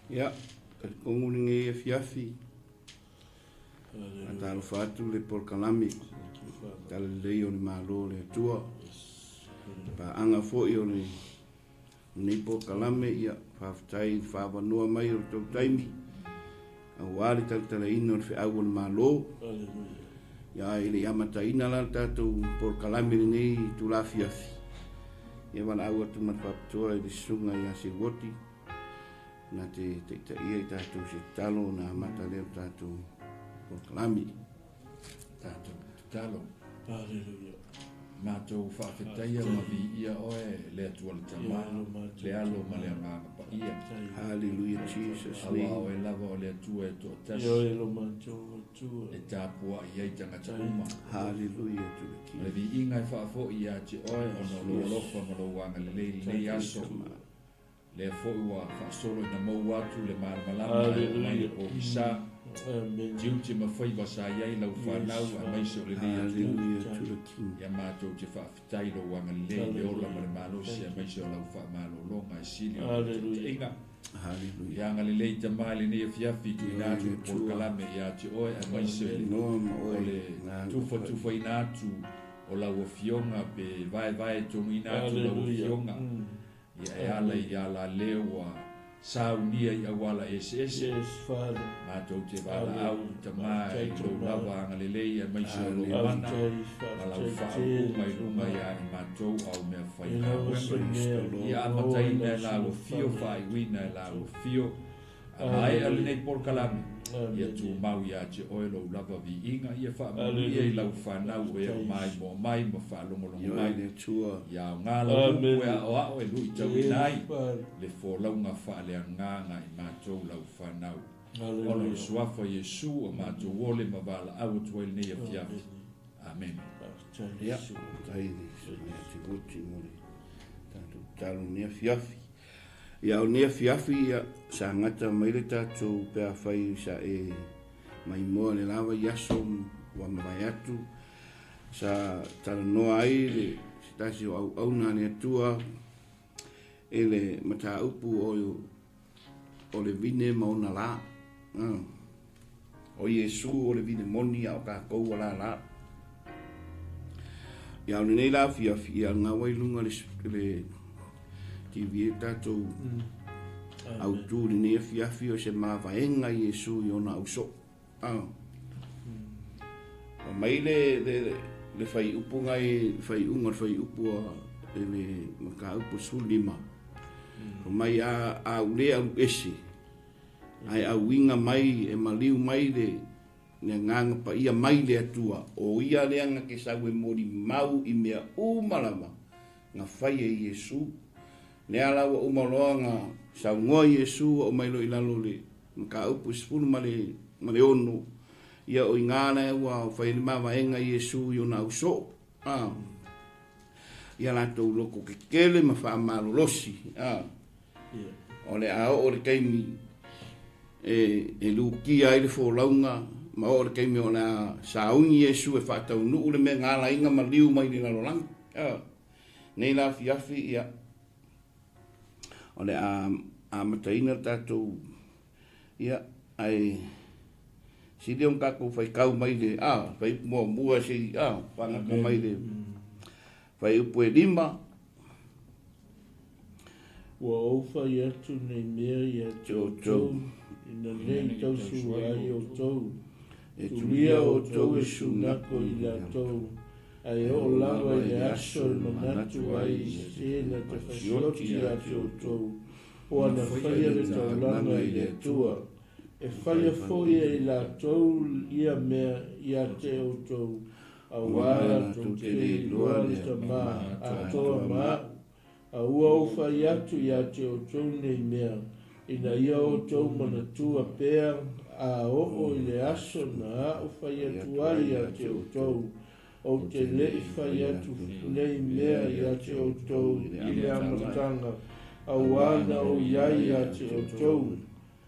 Ia, talitonu lenei afiafi, faatalofa atu le polokalame Talalelei o le Malo o le Atua. Paaga foi o lenei polokalame, ia, faafetai i le faaavanoa mai o le tou taimi, aua le talatalaina o le feau o le Malo. Ia, ae le i amataina la le tatou polokalame i lenei itula afiafi, ia valaau atu ma le faapitoa i le Susuga ia Seuoti, na te taitaia i tatou i se tatalo ona amata lea o le tatou polokalame. Tatou tatalo. Hallelujah. Matou faafetaia ma viia oe le Atua le Tama, le Alo ma le Agaga Paia. Hallelujah Jesus name. Aua oe lava o le Atua e toatasi. E tapuai ai tagata uma. Hallelujah to the King. O le viiga e faafoi ia te oe ona o lou alofa ma lou agalelei i lenei aso. Lea foi ua faasolo ina mou atu le malamalama e oo mai le pogisa, tiute ma faiva sa i ai lau fanau aemaise o lenei atunuu. Ia matou te faafetai i lou agalelei i le ola ma le malosi aemaise o lau faamalologa e sili ona le taitaiga. Ia agalelei Tama i lenei afiafi tuuina atu le polokalame ia te oe aemaise o le tufatufaina atu o lau Afioga pe vaevae tonuina atu lau Afioga. Ia e ala i ala lea ua saunia i auala eseese. Yes, Father. Matou te valaau, Tama, i lou lava agalelei aemaise o lou mana ma lau faaupuga i luga ia i matou au mea faigaluega. Ia amataina e lau afio, faaiuina e lau afio. A maea lenei polokalame, ia tumau ia te oe lou lava viiga, ia faamanuia i lau fanau o e oo maimoa mai ma faalogologo mai. Ia aoga lau upu e aoao e luitauina ai le folauga faaleagaga i matou lau fanau. Ona o le Suafa Iesu o matou ole ma valaau atu ai lenei afiafi. Amene. Ia, faafetai i le Susuga ia Timoti mo le tatou tatalo i lenei afiafi. Ia o lenei afiafi ia sa gata mai le tatou pe afai sa e maimoa le la vaiaso ua mavae atu sa talanoa ai le se tasi o auauna a le Atua i le mataupu o o le vine ma ona lā. O Iesu o le vine moni a o tatou ua lālā. Ia o lenei la afiafi, ia ngā wai lunga le, le TV e tātou autū lenei afiafi o se mavaenga Iesu i ona ausoo. Ah. Fai mai le, le, le whaiupu ngai, whaiunga le whaiupu a le, le mataupu 15. Fai mai a, a ule alu ese, ae auiga mai e maliu mai le, le agaga paia mai le Atua, o ia lea na te sau e molimau i mea uma lava na fai e Iesu. Lea la ua uma loa na saunoa Iesu ua aumai loa i lalo o le mataupu e 16, ia o i ina lea ua fai ai le mavaega Iesu i ona ausoo, a, ia latou loto tetele ma faamalolosi, a, o le a oo i le taimi e lutia ai le folauga ma oo i le taimi o le a sauni Iesu e faataunuu le mea na ala ai ona maliu mai i le lalolagi. A, nei la afiafi, ia, o le a amataina le tatou, ia, ae sili ona tatou faitau mai le, a, fuaiupu muamua se i, a, faagata mai le fuaiupu e 5. Ua ou fai atu nei mea ia te outou, ina nei tausua ai outou. E tulia outou e sunako i latou, ae oo lava i le aso e manatu ai i se na te fasioti ia te outou, o ana faia le taulaga i le Atua. E faia foi e i latou ia mea ia te outou, auā latou te le iloa le Tama atoa ma aʻu. A ua ou fai atu ia te outou nei mea, ina ia outou manatua pea a oo i le aso na aʻu fai atu ai ia te outou, ou te le i fai atu nei mea ia te outou i le amataga, auā na ou i ai ia te outou.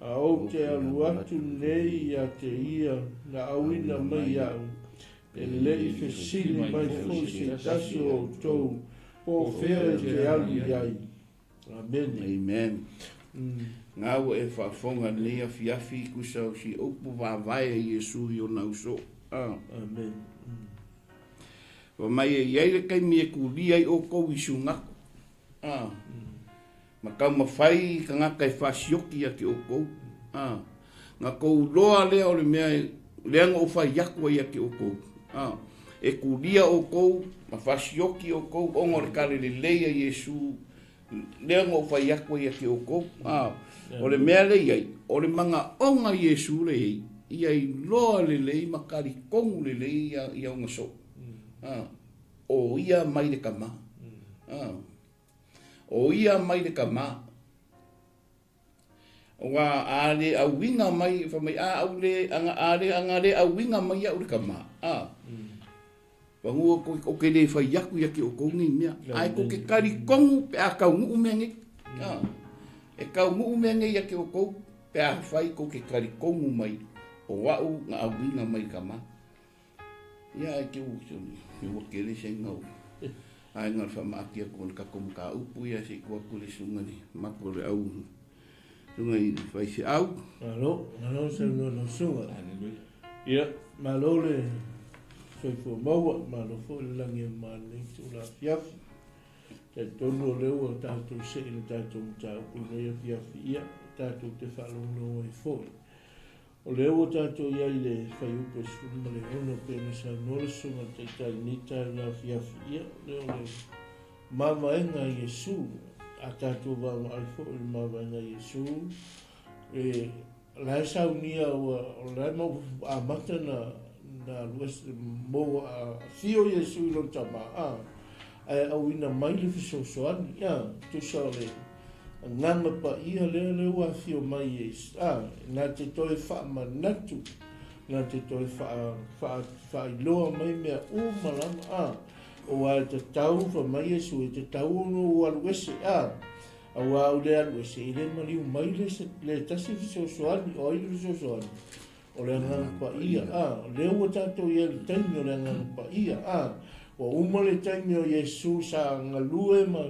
A ou te alu atu nei ia te ia na auina mai iaʻu, E le i fesili mai foi se tasi o outou, po o fea e te alu i ai. Amene. Amen. Nga ua e faafofoga i lenei afiafi tusa o si upu vaavae a Iesu i ona uso. Amen. Fai mai e i ai le taimi e tulia ai outou i sugaku. Ma taumafai tagata e faasioki ia te outou. Na tou iloa lea o le mea lea na ou fai atu ai ia te outou. E tulia outou ma faasioki outou ona o le tala lelei a Iesu lea na ou fai atu ai ia te outou. O le mea lea e i ai, o le manaoga o Iesu lea e i ai, ia iloa lelei ma talitonu lelei ia ona soo. O ia mai le Tama. O ia mai le Tama. Aua a le auiga mai, fai mai, a au le, ana, a le, ana le auiga mai iaʻu le Tama, a, pagua ko, o ke le fai aku ia te outou nei mea. Ae ko ke talitonu pe a taunuu mea nei. A, e taunuu mea nei ia te outou pe a fai ko ke talitonu mai o aʻu na auiga mai le Tama. Ia ai te ua kele se ngau. Ai ngā whamaki aku o le kako mataupu ia se i tua atu le susuga i le mapu o le au susuga i whai se au. Malo, malo saunoa lau susuga. Hallelujah. Ia, malo le soifua maua, malo foi le lagi e ma lenei itula afiafi. Talitonu o lea ua tatou see i le tatou mataupu i lenei afiafi, ia, tatou te faalogologo ai foi. O lea ua tatou i ai i le fuaiupu e 16 e pei ona saunoa le Susuga i le Taitai i lenei taeao afiafi, ia, o lea o le mavaega a Iesu, a tatou vaavaai foi i le mavaega a Iesu, e, la e saunia ua, o la e mau amata na, na alu ese, mo a afio Iesu i lona Tama, a, ae auina mai le fesoasoani, a, tusa o le Agaga Paia lea lea ua afio mai e a, na te toe faamanatu, na te toe faa, faa, faailoa mai mea uma lava, a, aua e tatau, fai mai Iesu, e tatau ona ou alu ese, a, aua au le alu ese, e le maliu mai le, le tasi fesoasoani, o ai le fesoasoani? O le Agaga Paia, a, lea ua tatou i ai i le taimi o le Agaga Paia, a, ua uma le taimi o Iesu sa galue ma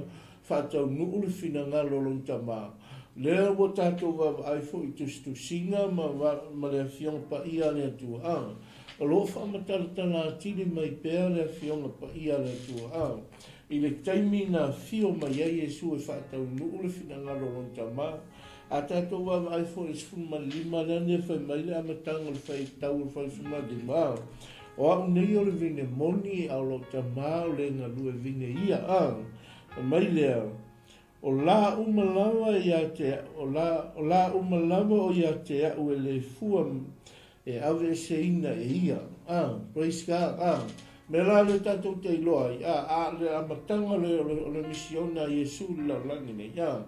faataunuu le finagalo o lona Tama, lea ua tatou vaavaai foi i tusitusiga ma, ma le Afioga Paia a le Atua, a, o lo o faamatalatala atili mai pea le Afioga Paia a le Atua, a, i le taimi na afio mai ai Iesu e faataunuu le finagalo o lona Tama. A tatou vaavaai foi i le 15 lea nei fai mai le amataga o le faitau o le 15, O au nei o le vine moni, a o lou tama o le galue vine ia. A, fai mai lea, O la uma lava ia te, o la, o la uma lava o ia te aʻu e le fua e aveeseina e ia. A, praise God. A, mea la lea tatou te iloa ai, a, a le amataga o le, o le, o le misiona a Iesu i le lalolagi nei, a,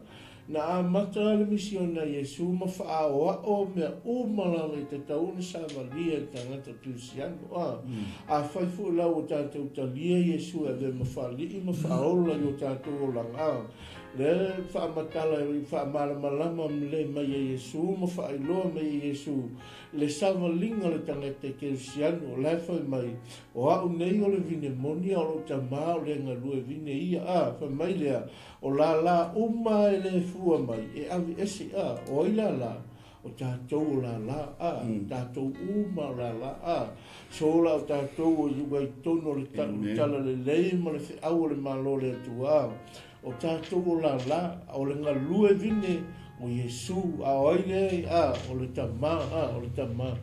Na amata le misiona a Iesu ma faaoao mea uma lava i tatau ona savalia e tagata Kerisiano. A, afai foi la ua tatou talia Iesu e avea ma Faalii ma Faaola i o tatou olaga, a, lea e faamatala e faamalamalama lelei mai e Iesu ma faailoa mai e Iesu le savaliga o le tagata Kerisiano, o la e fai mai, O au nei o le vine moni a o lou Tama o le galue vine ia. A, fai mai lea, O lālā uma e le fua mai, e aveese, a, o ai lālā? O tātou o lālā, a, tātou uma o lālā, a. So la o tātou o i uka i tonu o le talalelei ma le feau o le Malo o le Atua, a. O tātou o lālā, o le galue vine o Iesū, a o ai lea, a, o le Tama, a, o le Tama.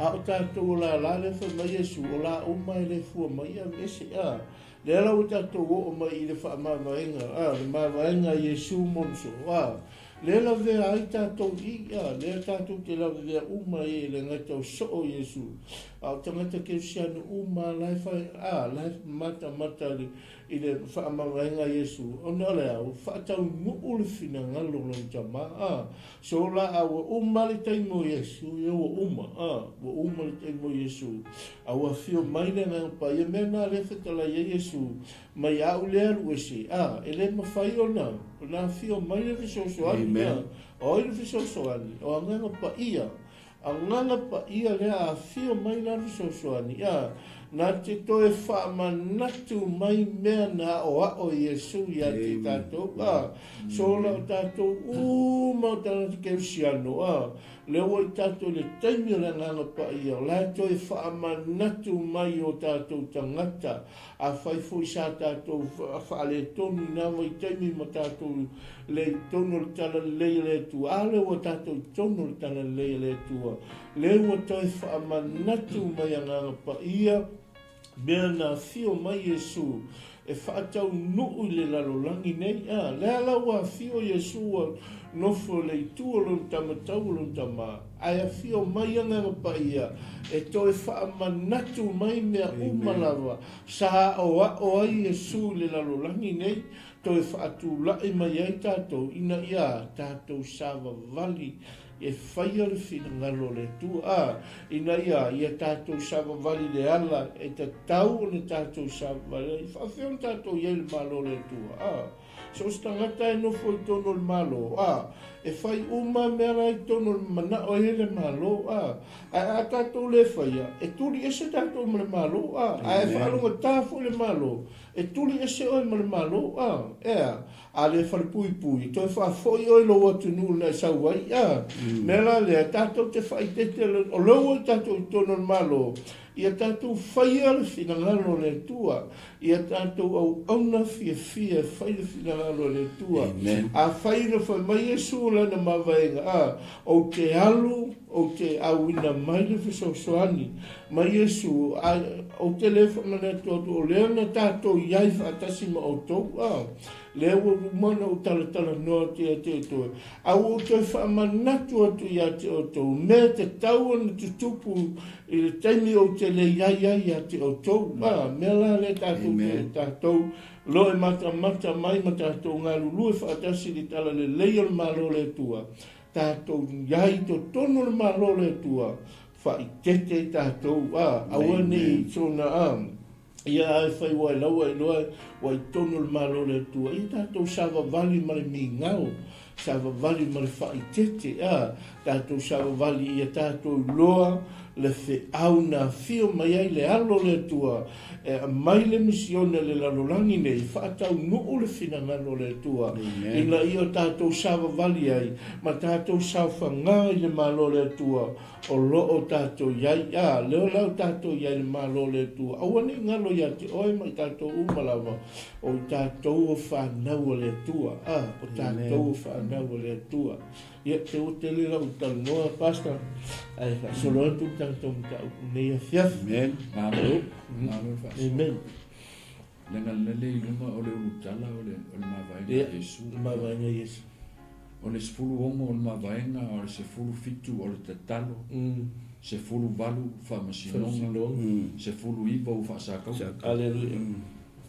A o tātou o lālā lea fai mai Iesū, o lā uma e le fua mai, e aveese, a. Lea la ua tatou oo mai i le faamavaega, a, le mavaega a Iesu Monso, a, lea lavea ai tatou i, a, lea tatou te lavevea uma ai e le gata o soo Iesu, a o tagata Kerisiano uma la e fai, a, la e matamata i le, i le faamavaega a Iesu, ona o le a, ua faataunuu le finagalo o lona Tama, a, So la a ua uma le taimi o Iesu, ia ua uma, a, ua uma le taimi o Iesu, a ua afio mai le Agaga Paia, mea na lea fetalai ai Iesu, mai aʻu lea alu ese, a, e le mafai ona, ona afio mai le fesoasoani, a, o ai le fesoasoani? O Agaga Paia. Agaga Paia lea a afio mai la le fesoasoani, a, Na te toe faamanatu mai mea na aʻoaʻo Iesu ia te tatou, a, sola o tatou uma o tagata Kerisiano, a, lea ua i tatou i le taimi o le Agaga Paia, o la e toe faamanatu mai o tatou tagata, afai foi sa tatou faaletonu i na vaitaimi ma tatou le i totonu o le Talalelei a le Atua, a lea ua tatou i totonu o le Talalelei a le Atua, Lea ua toe faamanatu mai Agaga Paia mea na afio mai Iesu e faataunuu i le lalolagi nei. A, lea la ua afio Iesu ua nofo i le itu o Lona Tama tau o Lona Tama, ae afio mai Agaga Paia e toe faamanatu mai mea uma lava sa aoao ai Iesu i le lalolagi nei, toe faatulai mai ai tatou ina ia tatou savavali e faia le finagalo o le Atua, a, ina ia, ia tatou savavali i le ala e tatau ona tatou savavali ai. E faafefea ona tatou i ai i le Malo o le Atua? A, so o se tagata e nofo i totonu o le Malo, a, e fai uma mea la i totonu o le manao e i ai le Malo, a, ae a tatou le faia, e tuli ese tatou ma le Malo, a, ae faalogata foi le Malo, e tuli ese oe ma le Malo, a, ea. A le falepuipui, toe faafoi oe i lou atunuu na e sau ai. A mea la lea, tatou te faaeteete, o lea ua tatou i totonu o le Malo, ia tatou faia le finagalo o le Atua, ia tatou auauna fiafia e fai le finagalo o le Atua. Afai na fai mai Iesu lana mavaega, a, ou te alu, ou te auina mai le fesoasoani mai Iesu, a ou te le faamanatu atu, o lea na tatou i ai faatasi ma outou, a, lea ua uma ona ou talatalanoa atu ia te outou, a ua ou toe faamanatu atu ia te outou, mea e tatau ona tutupu i le taimi ou te le i ai ai ia te outou. A, mea la lea tatou te, tatou lo e matamata mai ma tatou galulue faatasi i le talalelei o le Malo o le Atua, tatou i ai i totonu o le Malo o le Atua, faaeteete tatou, a, aua ne i sona, a, ia ae fai ua lau ua iloa ua i totonu o le Malo o le Atua, ia tatou savavali ma le migao, savavali ma le faaeteete, a, tatou savavali ia tatou iloa le feau na afio mai ai le Alo o le Atua e aumai le misione a le lalolagi nei, faataunuu le finagalo o le Atua, ina ia o tatou savavali ai ma tatou saofaga i le Malo o le Atua o lo o tatou i ai. A, lea la o tatou i ai i le Malo o le Atua, aua ne i galo ia te oe ma i tatou uma lava, o i tatou o fanau a le Atua. A, o tatou o fanau a le Atua. Ia, te ua tele lau talanoa, Pastor, ae faasolo atu le tatou mataupu i lenei afiafi. Amen. Malo, malo le faasoa. Amen. Leaga lele i luma o le ulutala o le, o le mavaega Ia, a Iesu. le mavaega a Iesu. O le 16 o le mavaega, o le 17 o le tatalo, 18 faamasinoga, Faamasinoga. 19 ua faasakauta. Saka. Aleluia.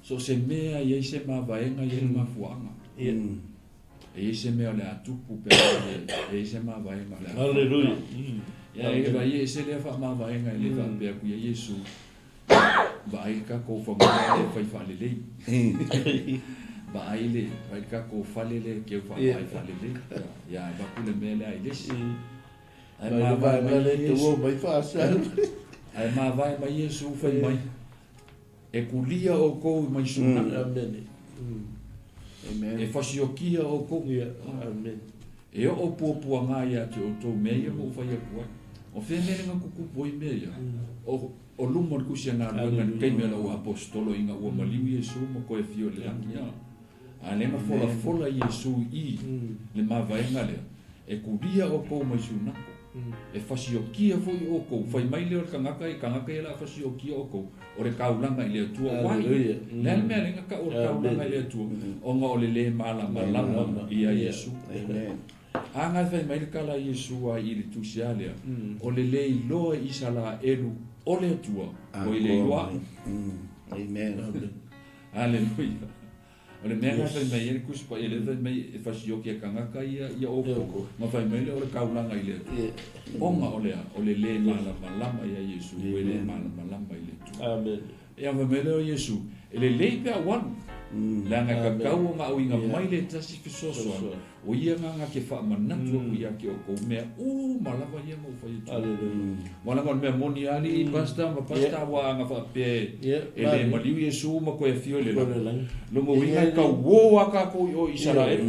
So se mea i ai se mavaega i ai le mafuaaga. Ia. E i ai se mea o le a tupu pe a e i ai se mavaega o le a Aleluia. Ia e vai e se lea faamavaega e le faapea atu ia Iesu vaai le tatou fanua lea e fai faalelei. Vaai le vaai le tatou fale lea e keu faavaai faalelei. Ia avatu le mea lea i le isi. Ae Mai le mavae vaega mai lea te Iesu. ua mai faasala. Ae mavae mai Iesu fai mai. E kulia outou mai sunaʻi. Amene. Amen. E fasiokia outou. Ia, amene. E oo puapuaga ia te outou mea ia ma ou fai atu ai. O fea mea le na tutupu ai mea ia? O, o luma o le tusi a galuega i le taimi a lau aposetolo ina ua maliu Iesu ma toe afio i le lagi. A, a lea na folafola Iesu i le mavaega lea, e kulia outou mai sunako. E fasiokia foi outou. Fai mai lea o le tagata i tagata ia o le a fasiokia outou, o le taulaga i le Atua. Why? Hallelujah. O le a le mea lea na tau o le taulaga i le Atua? Ona o le le malamalama ia Iesu. Amen. A na e fai mai le tala a Iesu ai i le tusi a lea, o le le iloa i Isalaelu o le Atua, o i le iloa a'u. Amen. Hallelujah. O le mea na fai mai ai le Tusi Paia lea fai mai e fasioki e tagata ia ia outou, ma fai mai lea o le taulaga i le Atua. Ona o le a? O le le malamalama ia Iesu, e le malamalama i le Atua. Amen. Ia fai mai lea o Iesu, e lelei pe a ou alu. Leaga e kakau ona auiga mai le tasi fesoasoani, o ia agaga ke faamanatu aku ia te outou mea uma lava ia na ou fai atu ai. Aua leaga o le mea moni a alii, Pastor ma Pastor aua a na faapea e le maliu Iesu ma toe afio i le lagi, lona uiga e tauo a tatou i o i Isaraelu.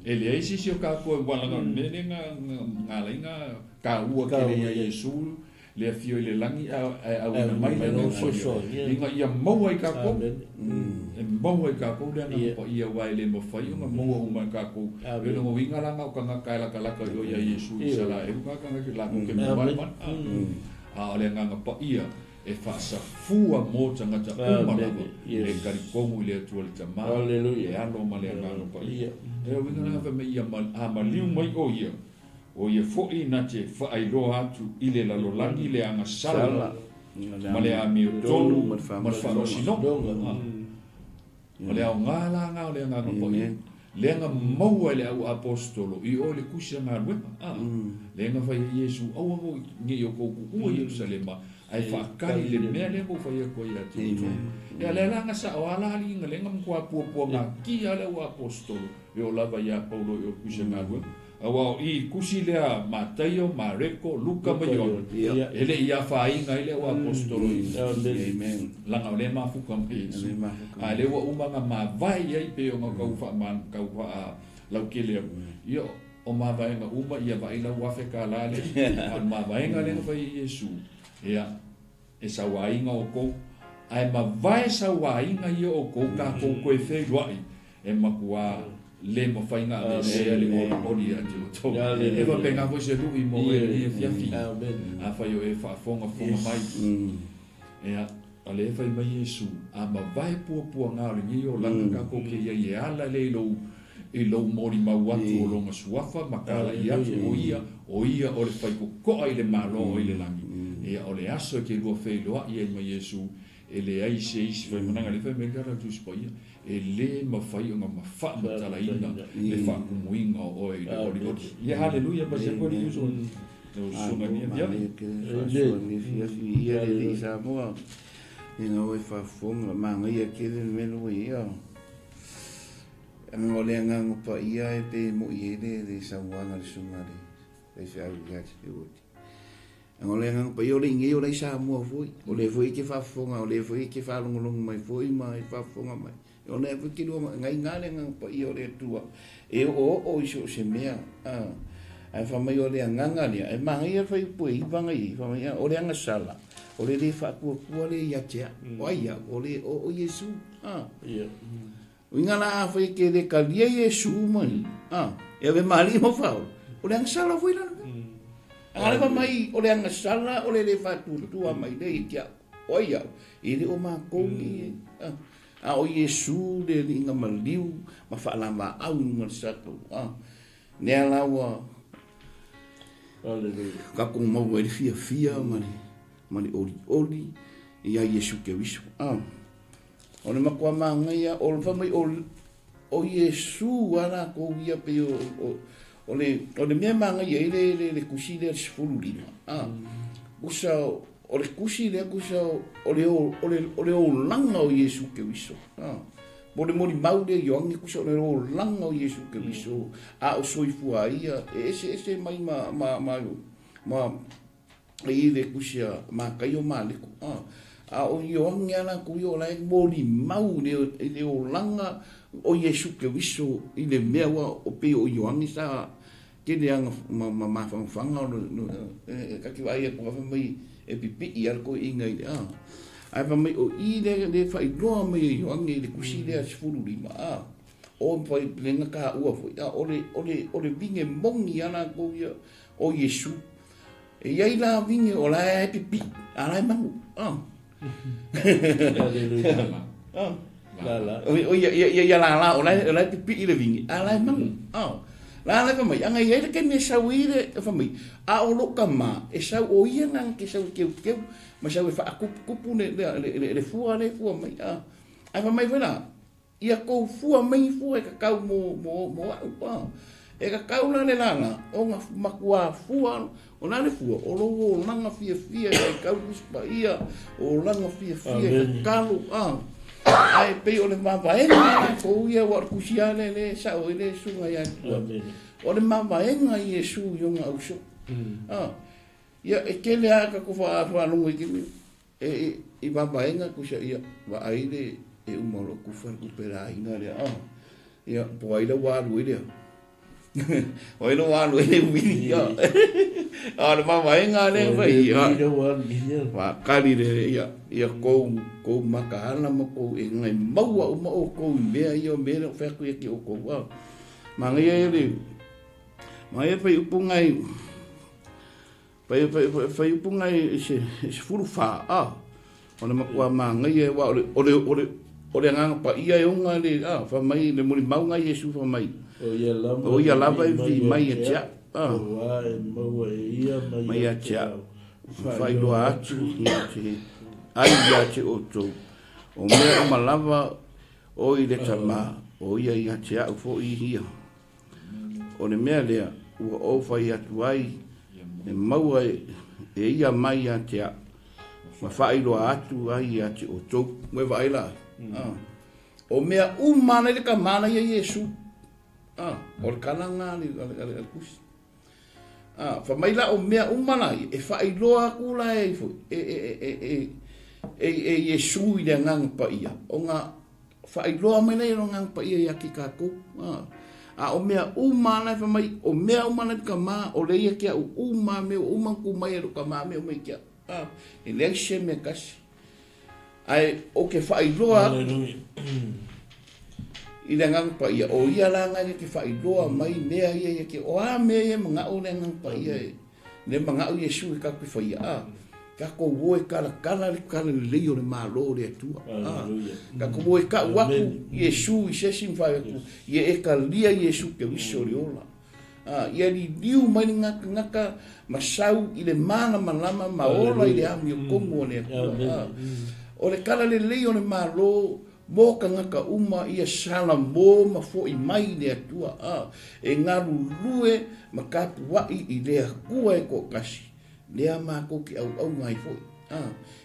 E leai se isi o tatou aua leaga o le mea lea na ala ai ona taua tele ia Iesu le afio i le lagi ae auina mai le Agaga Paia ina ia maua i tatou, e maua i tatou le Agaga Paia aua e le mafai ona maua uma e tatou. E lona uiga la na o tagata e latalata i o ia Iesu i Isaraelu na tagata latou te maua le mana. A o le Agaga Paia e faasafua mo tagata uma lava e talitonu i le Atua le Tama, le Alo ma le Agaga Paia. E lona uiga la fai mai ia a maliu mai o ia, O ia foi na te faailoa atu i le lalolagi le agasala ma le amiotonu ma le faamasinoga. O le aoga la na o le Agaga Paia, lea na maua e le au aposetolo i o i le tusi a galuega, lea na fai ai Iesu, Aua ne i outou tuua Ierusalema, ae faatali i le mea lea na ou fai atu ai ia te outou. Ia, lea la na sao lava la alii na lea na matua puapuagatia lava le au aposetolo e oo lava ia Paulo i o i le tusi a galuega. Aua o i i kusi lea Mataio, Mareko, Luka ma Ioane, e le i afaina ai le au aposetolo i laga o lea e mafuta mai Iesu. A lea ua uma ona mavae i ai pei ona tau tau faalautele atu. Ia, o mavaega uma ia vaai lau $1000 lea, a o le mavaega lea na fai e Iesu, ia, e sauaina outou, ae mavae sauaina ia outou tatou toe feiloai, e matua le mafai ona aveesea le olioli ia te outou. E faapena foi se lui mo oe i lenei afiafi, afai o e faafogafoga mai. Ea, o lea e fai mai Iesu, a mavae puapuaga o lenei olaga tatou te i ai e ala lea i lou i lou molimau atu o lona suafa ma talai atu o ia, o ia o le faitotoa i le Malo o i le lagi. Ia, o le aso e te lua feiloai ai ma Iesu, e leai se isi faimanaga, lea fai mai le Tusi Paia, e le mafai ona faamatalaina le faatumuina o oe i le olioli. Ia, haleluia, pasia koe le uso. Lau susuga i lenei afiafi. Ia le alii Samoa, ina ua e faafofoga, manaia tele le mea lea ua i ai. O le Agaga Paia e pei e moi ai le saunoaga a le Susuga i le Faifeau ia Stewart. O le Agaga Paia o le inei o la i Samoa foi, o lea foi e te faafofoga, o lea foi e te faalogologo mai foi ma e faafofoga mai. O lea foi te lua ngai na le Agaga Paia o le Atua e oooo i so o se mea. Ae fai mai o le agaga lea, e manaia le fuaiupu e 9 na i ai, fai mai o le agasala, o le le faatuatua lea ia te au. O ai au? O le o Iesu. Uiga la afai e te le talia Iesu mai, a, e ave malie ma faolo, o le agasala foi lana mea. A le mai o le agasala o le le faatuatua mai lea ia te au. O ai au? E le o matou ni, a, a o Iesu le alii na maliu ma faalamaau i luga o le sato. A, nea la ua tatou maua ai le fiafia ma le, ma le olioli ia Iesu Keriso. A. O le matua manaia, o le fai mai o, o Iesu a latou ia pei o, o, o le, o le mea manaia ai le, le, le tusi lea le 15. A, kusa, o le tusi lea kusa o le, o le, o le olaga o Iesu Keriso. A, mo le molimau lea Ioane kusa o le olaga o Iesu Keriso, a o soifua ai ia, e eseese mai ma, ma, ma, ma, i le tusi a Mataio ma Mareko, a o Ioane lava latou ia o la e molimau i le olaga o Iesu Keriso i le mea ua o pei o Ioane sa tele ana ma mafanafana e ta te vaai atu fai mai e pipii lava le toeaina i le a. Ae fai mai o i lea e faailoa mai e Ioane i le tusi lea 15 a, o lea na taua foi, a o le vine moni lava latou ia o Iesu. E i ai la vine o la e pipii, a la e manu. Ah. Ah. O ia ia ia la la o la o la e pipii le vine, a la e manu. Ah. La la fa mai, anga i ai le taimi e sau i le fa mai, a o lou tama e sau o ia na ke sau keukeu ma sau e faakupukupu le le le le fua le fua mai. Ah. Ae fa mai foi la, Ia kou fua mai fua e kakau mo, mo, mo au. Ah. E kakau la le lala, o nga makuā fua, o la le fua, o lou olaga fiafia e kaikau Tusi Paia, o olaga fiafia e kakalo. Ah. Ae pei o le mavaega a latou ia, aua o le tusi lava lea lea e sao ai le susuga ia Tua. O le mavaega a Iesu i ona ausoo. A, ia, e tele lava tatou faalogo i taimi e i vavaega tusa ia vaai le e uma o loo tufa le tupe laina lea a ia po ai la ua alu ai lea o ai la ua alu ai le uili ia a le vavaega lea fai ia faakali le ia ia kou kou makaala ma kou e ngai maua uma o kou i mea ia o mea lea o fai atu ia ki o kou a manaia ia le manaia fai upu ngai Fai upu nai i se 14, a, o le matua manaia aua o le, o le, o le, o le Agaga Paia e oga le, a, fai mai le molimau na Iesu fai mai, O ia lava o ia lava e vii mai ia te au, a, Auā e maua e ia mai mai ia te au, faailoa atu ia te ai ia te outou, o mea uma lava o i le Tama, o ia ia te au foi ia. O le mea lea ua ou fai atu ai e maua e ia mai ia te au, ma faailoa atu ai ia te outou. Ua e vaai la? Ah. O mea uma ana i le tama na ia Iesu. Ah, o le kalaga a le, a le, a le, a le tusi. Ah, fa mai la o mea uma la ia, e faailoa atu la e foi, e, e, e, e, e, e Iesu i le Agaga Paia, ona faailoa mai lea e le Agaga Paia ia te tatou. Ah. A o mea uma ana e fai mai, o mea uma ana i le tama, o le ia te au uma, mea uma na tu mai e lou tama, mea uma ia te au. Ah. E leai se mea tasi. Ae ou te faailoa atu i le Agaga Paia, o ia la na ia te faailoa mai mea ia ia te, o a mea ia e manao le Agaga Paia e, le manao Iesu e tatou te faia, a, tatou o e talatala le tala lelei o le Malo o le Atua. A, tatou o e tau atu Iesu i se isi ma fai atu, ia e talia Iesu Keriso le ola. A, ia liliu mai le gatagata ma sau i le malamalama ma ola i le amiotonu o le Atua. A, o le tala lelei o le Malo mo tagata uma ia salamo ma fo'i mai i le Atua, a, e galulue ma tapua'i i le Atua e toatasi, lea matou te auauga ai foi. A,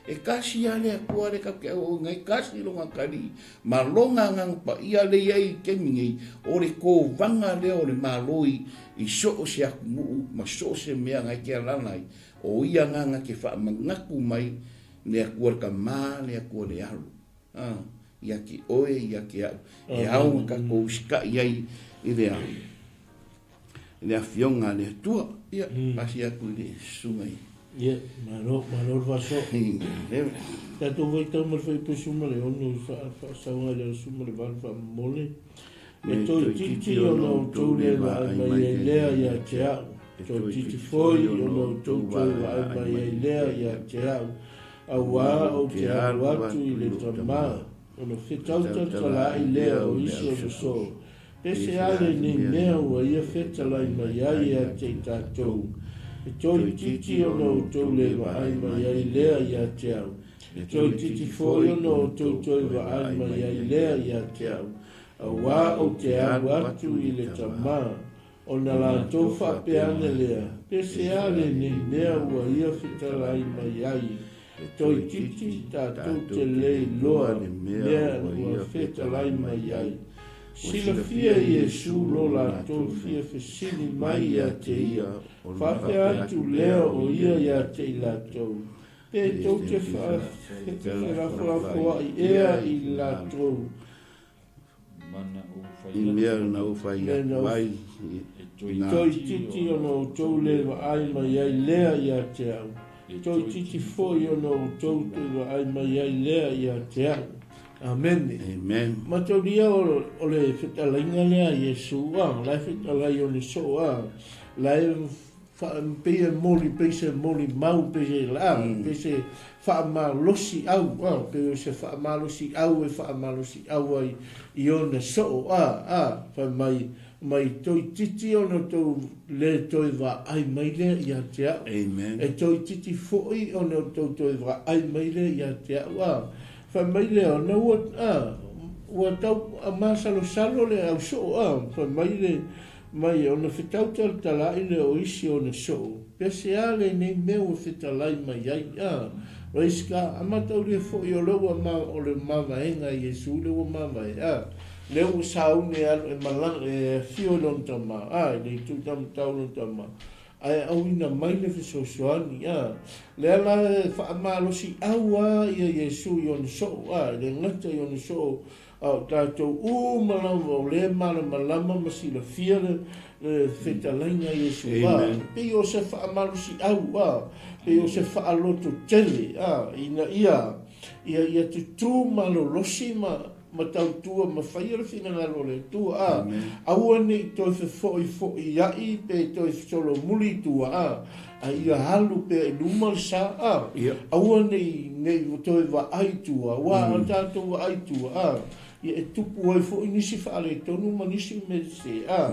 e tasi lava le Atua lea tatou te auauga ai, tasi lona Atalii, ma lona Agaga Paia lea i ai i le taimi nei, o le tovaga lea o le Malo i, i so o se atunuu ma so o se mea na e te alala ai, o ia agaga te faamanatu mai le Atua le Tama, le Atua le Alo. A, ia te oe, ia te au, e ao ona tatou usita'i ai i le i le Afioga a le Atua. Ia, pasi atu i le susuga i. Ia, malo, malo le faasoa. Tatou vaitau ma le faipusu ma le ono i faasauga i le aso ma le valu faamomole. E toeitiiti ona outou le vaai mai ai lea ia te au. E toeitiiti foi ona outou toe vaai mai ai lea ia te au. Auā ou te alu atu i le Tama, ona fetautaltalaai lea o isi o sosoo. Pese a lenei mea ua ia fetalai mai ai ia te i tatou, e toeitiiti ona outou le vaai mai ai lea ia te au, e toeitiiti foi ona outou toe vaai mai ai lea ia te au, auā ou te alu atu i le Tama, Ona latou faapea ane lea, Pese a lenei mea ua ia fetalai mai ai, toeitiiti tatou te le iloa le mea ua fetalai mai ai. Silafia e Iesu lo latou fia fesili mai ia te ia, faapea atu lea o ia ia te i latou, Pe tou te felafolafoai ea i latou? I mea na ou fai atu ai ina. Toeitiiti ona outou le vaai mai ai lea ia te au, toeitiiti foi ona outou toe vaai mai ai lea ia te au. Amene. Amen. Mataulia o le fetalaiga lea a Iesu, a, la e fetalai ona soo, a, la e pei e moli, pei se moli mau, pei se, a, pei se faamalosi au, a, pei o se faamalosi au e faamalosi au ai i ona soo, a, a, fai mai, mai toeitiiti ona outou le toe vaai mai lea ia te au. Amen. E toeitiiti foi ona outou toe vaai mai lea ia te au, a, fai mai lea, ona ua, a, ua tau masalosalo le au soo, a, fai mai le, mai ona fetau talatalai lea o isi ona soo, pese a lenei mea ua fetalai mai ai, a, Praise God. A mataulia foi o lea ua ma, o le mavaega a Iesu lea ua mavae, a, lea ua sauni e alu e malaga, e afio i lona Tama, a, i le itu taumatau o lona Tama, ae auina mai le fesoasoani, a. Lea la e faamalosiau lava ia Iesu i ona soo, a, e le gata i ona soo, A o tatou uma lava o lea e malamalama ma silafia le fetalaiga a Iesu, a, e pei o se faamalosiau, a, pei o se faaloto tele, a, ina ia, ia, ia tutū malolosi ma, ma tautua ma faia le finagalo o le Atua, a, aua ne i toe fefoifoiai pe toe solomuli i tua, a, a ia alu pea i luma le sa, a, aua ne i, ne i toe vaai i tua, aua a tatou vaai i tua, a, ia e tupu ai foi nisi faaletonu ma nisi mea sese, a,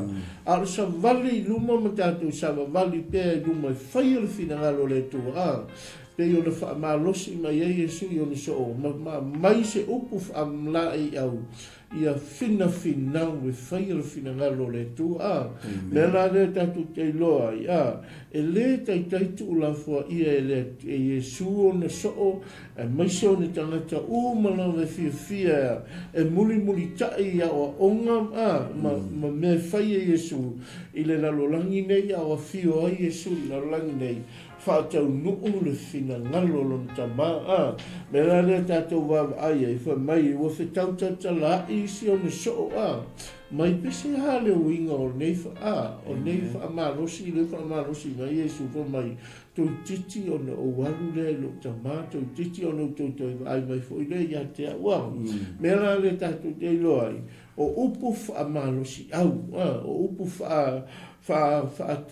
a o le savali i luma ma tatou savavali pea i luma e faia le finagalo o le Atua, a, pei ona faamalosi mai ai Iesu i ona soo, ma, ma aumai se upu faamalaeiau Ia finafinau e faia le finagalo o le Atua. A mea la lea tatou te iloa ai, a, e lē taitai tuulafoaia e le e Iesu ona soo, aemaise ona tagata uma lava e fiafia e mulimulitai i aoaoga, a, ma, ma mea e fai e Iesu i le lalolagi nei, a o afio ai Iesu i le lalolagi nei, faataunuu le finagalo o lona Tama. A mea la lea tatou vaavaai ai, fai mai ua fetau tautalaai isi ona soo, a mai pese a le uiga o nei a o nei faamalosi lea faamalosi mai Iesu fai mai, toeitiiti ona ou alu lea i lou Tama, toeitiiti ona ou toe toe vaai mai foi lea ia te au. A mea la lea tatou te iloa ai, o upu faamalosiau, a o upu faa faa faa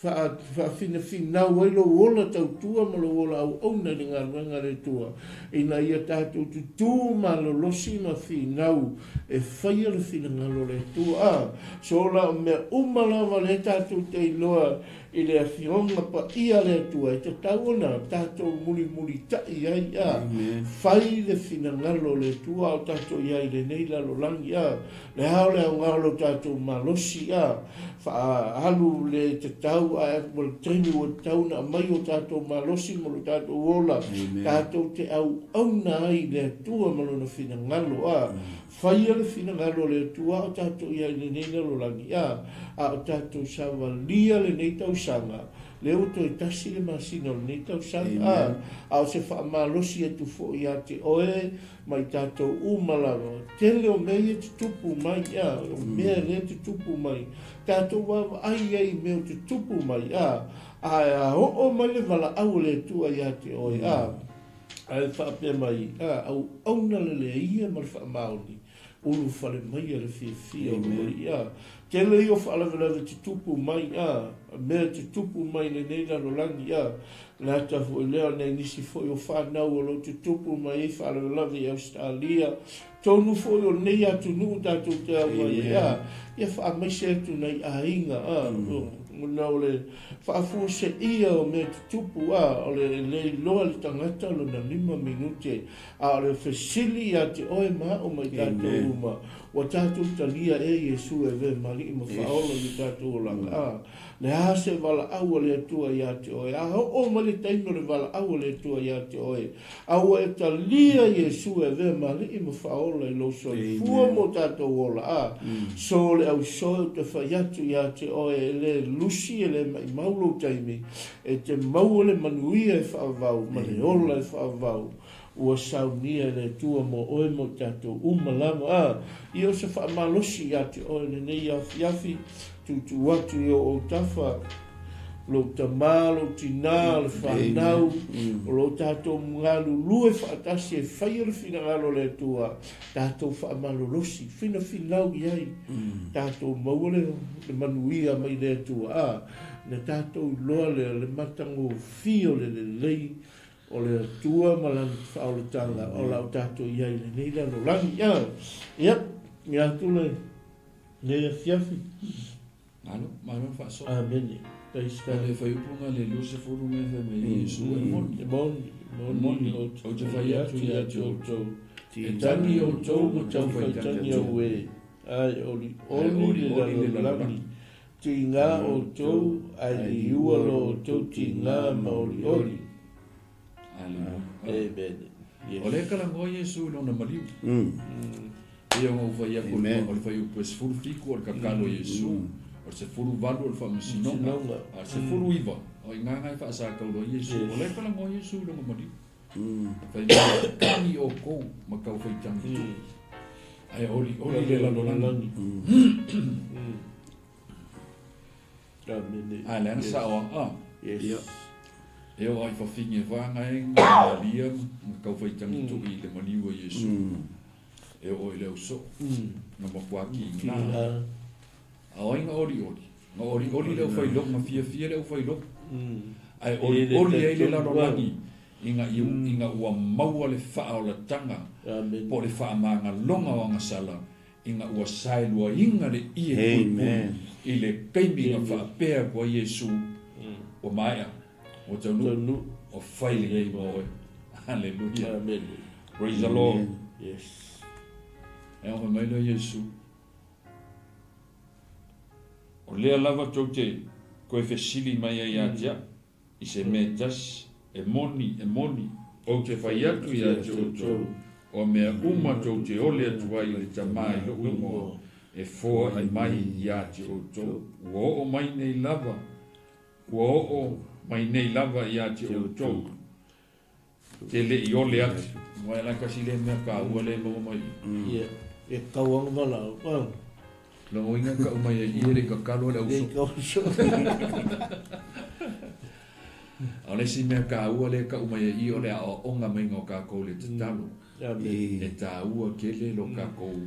Faafinafinau ai lou ola tautua ma lou ola auauna i le galuega a le Atua, ina ia tatou tutū malolosi ma finau e faia le finagalo o le Atua. A, sola o mea uma lava lea tatou te iloa i le Afioga Paia a le Atua, e tatau ona tatou mulimulitai ai, a, fai le finagalo o le Atua a o tatou i ai i lenei lalolagi, a. Le a o le aoga o lo tatou malosi a faaalu le tatau ae ua le taimi ua tatau ona aumai o tatou malosi ma lo tatou ola tatou te auauna ai i le Atua ma Lona finagalo a faia le finagalo o le Atua a o tatou i ai i lenei lalolagi a a o tatou savalia lenei tausaga lea ua toe tasi le masina o lenei tausaga a a o se faamalosi atu foi ia te oe ma i tatou uma lava. Tele o mea ia tutupu mai, a, o mea lea tutupu mai. Tatou vaavaai ai i mea o tutupu mai, a, ae a oo mai le valaau a le Atua ia te oe, a, ae faapea mai, a, auauna le leaia ma le faamaoni, ulufale maia le fiafia o lou Alii, a. Tele ia o faalavelave tutupu mai, a, mea tutupu mai i lenei lalolagi, a, le ata foi lea o nai nisi foi o fanau o lo o tutupu mai ai faalavelave i Ausetalia, tonu foi o lenei atunuu tatou te auai ai, a, ia faamaise atu nai aiga, a, ona o le faafuaseia o mea tutupu, a, o le le iloa e le tagata lona lima minute, a o le fesili ia te oe ma au ma i tatou uma, Ua tatou talia e Iesu e avea ma Alii ma Faaola i o tatou olaga. A, le a se valaau a le Atua ia te oe? A oo mai le taimi o le valaau a le Atua ia te oe, a ua e talia Iesu e avea ma Alii ma Faaola i lou soifua mo tatou ola, a, so le ausoe ou te fai atu ia te oe, e le lusi e le maimau lou taimi, e te maua le manuia e faavavau ma le ola e faavavau. Ua saunia e le Atua mo oe mo i tatou uma lava. A, ia o se faamalosi ia te oe lenei afiafi, tuutuu atu i ou autafa, lou tama, lou tinā, le whanau, o lo tatou galulue faatasi e faia le finagalo o le Atua, tatou faamalolosi, finafinau i ai, tatou maua le, le manuia mai le Atua. A, na tatou iloa lea le matagofie o le lelei O le Atua ma Lana faaolataga o la o tatou i ai i lenei lalolagi. Ia, ia atu le nei afiafi. Malo, malo le faasoa. Amene. Praise God. Le fuaiupu le 20 lea fai mai ai Iesu, e moni. E moni, moni, ou te fai atu ia te outou, e tagi outou ma taufaitagi auē, ae olioli le lalolagi, Tigā outou, ae liua lo outou tigā ma olioli. Haleluia. Amen. O lea e talanoa Iesu i lona maliu. Pei ona ou fai atu, o le fuaiupu e 17 o le tatalo a Iesu, o le 18 o le faamasinoga, a o le 19, o i ina na e faasatauro ai Iesu. O lea e talanoa Iesu i lona maliu. Fai mai, Tagi outou ma tau faitagi tuu, ae olioli le lalolagi. Amene. A lea na sao a. Yes. E oo ai fafine e vaga e na malia ma tau faitagi tuu i le maliu a Iesu. E oo i le ausoo. Na matua kiga. A o ai na olioli? Na olioli le aufailogo, na fiafia le aufailogo. Ae olioli ai le lalolagi ina ina ua maua le faaolataga po o le faamagaloga o agasala ina ua saeluaina le ie puipui i le taimi na faapea atu ai Iesu, Ua maea, ua taunuu, ua fai lenei mo oe. Haleluia. Praise the Lord. Yes. E ofe mai lea Iesu. O lea lava tou te toe fesili mai ai ia te au, i se mea e tasi, e moni, e moni, ou te fai atu ia te outou, o mea uma tou te ole atu ai i le Tama i lou igoa, e foai mai ia te outou. Ua oo mai nei lava, ua oo mai nei lava ia te outou, te le i ole atu. Aua e la tasi lea mea taua lea e maua mai i. Ia, e tau ana valaau. Ah. Logoina kau mai ai i e le i kakalo le Le i auso. kauso. A o le isi mea taua lea e kau mai ai i o le aoaoga maiga o tatou i le tatalo. Amen. E taua tele lo tatou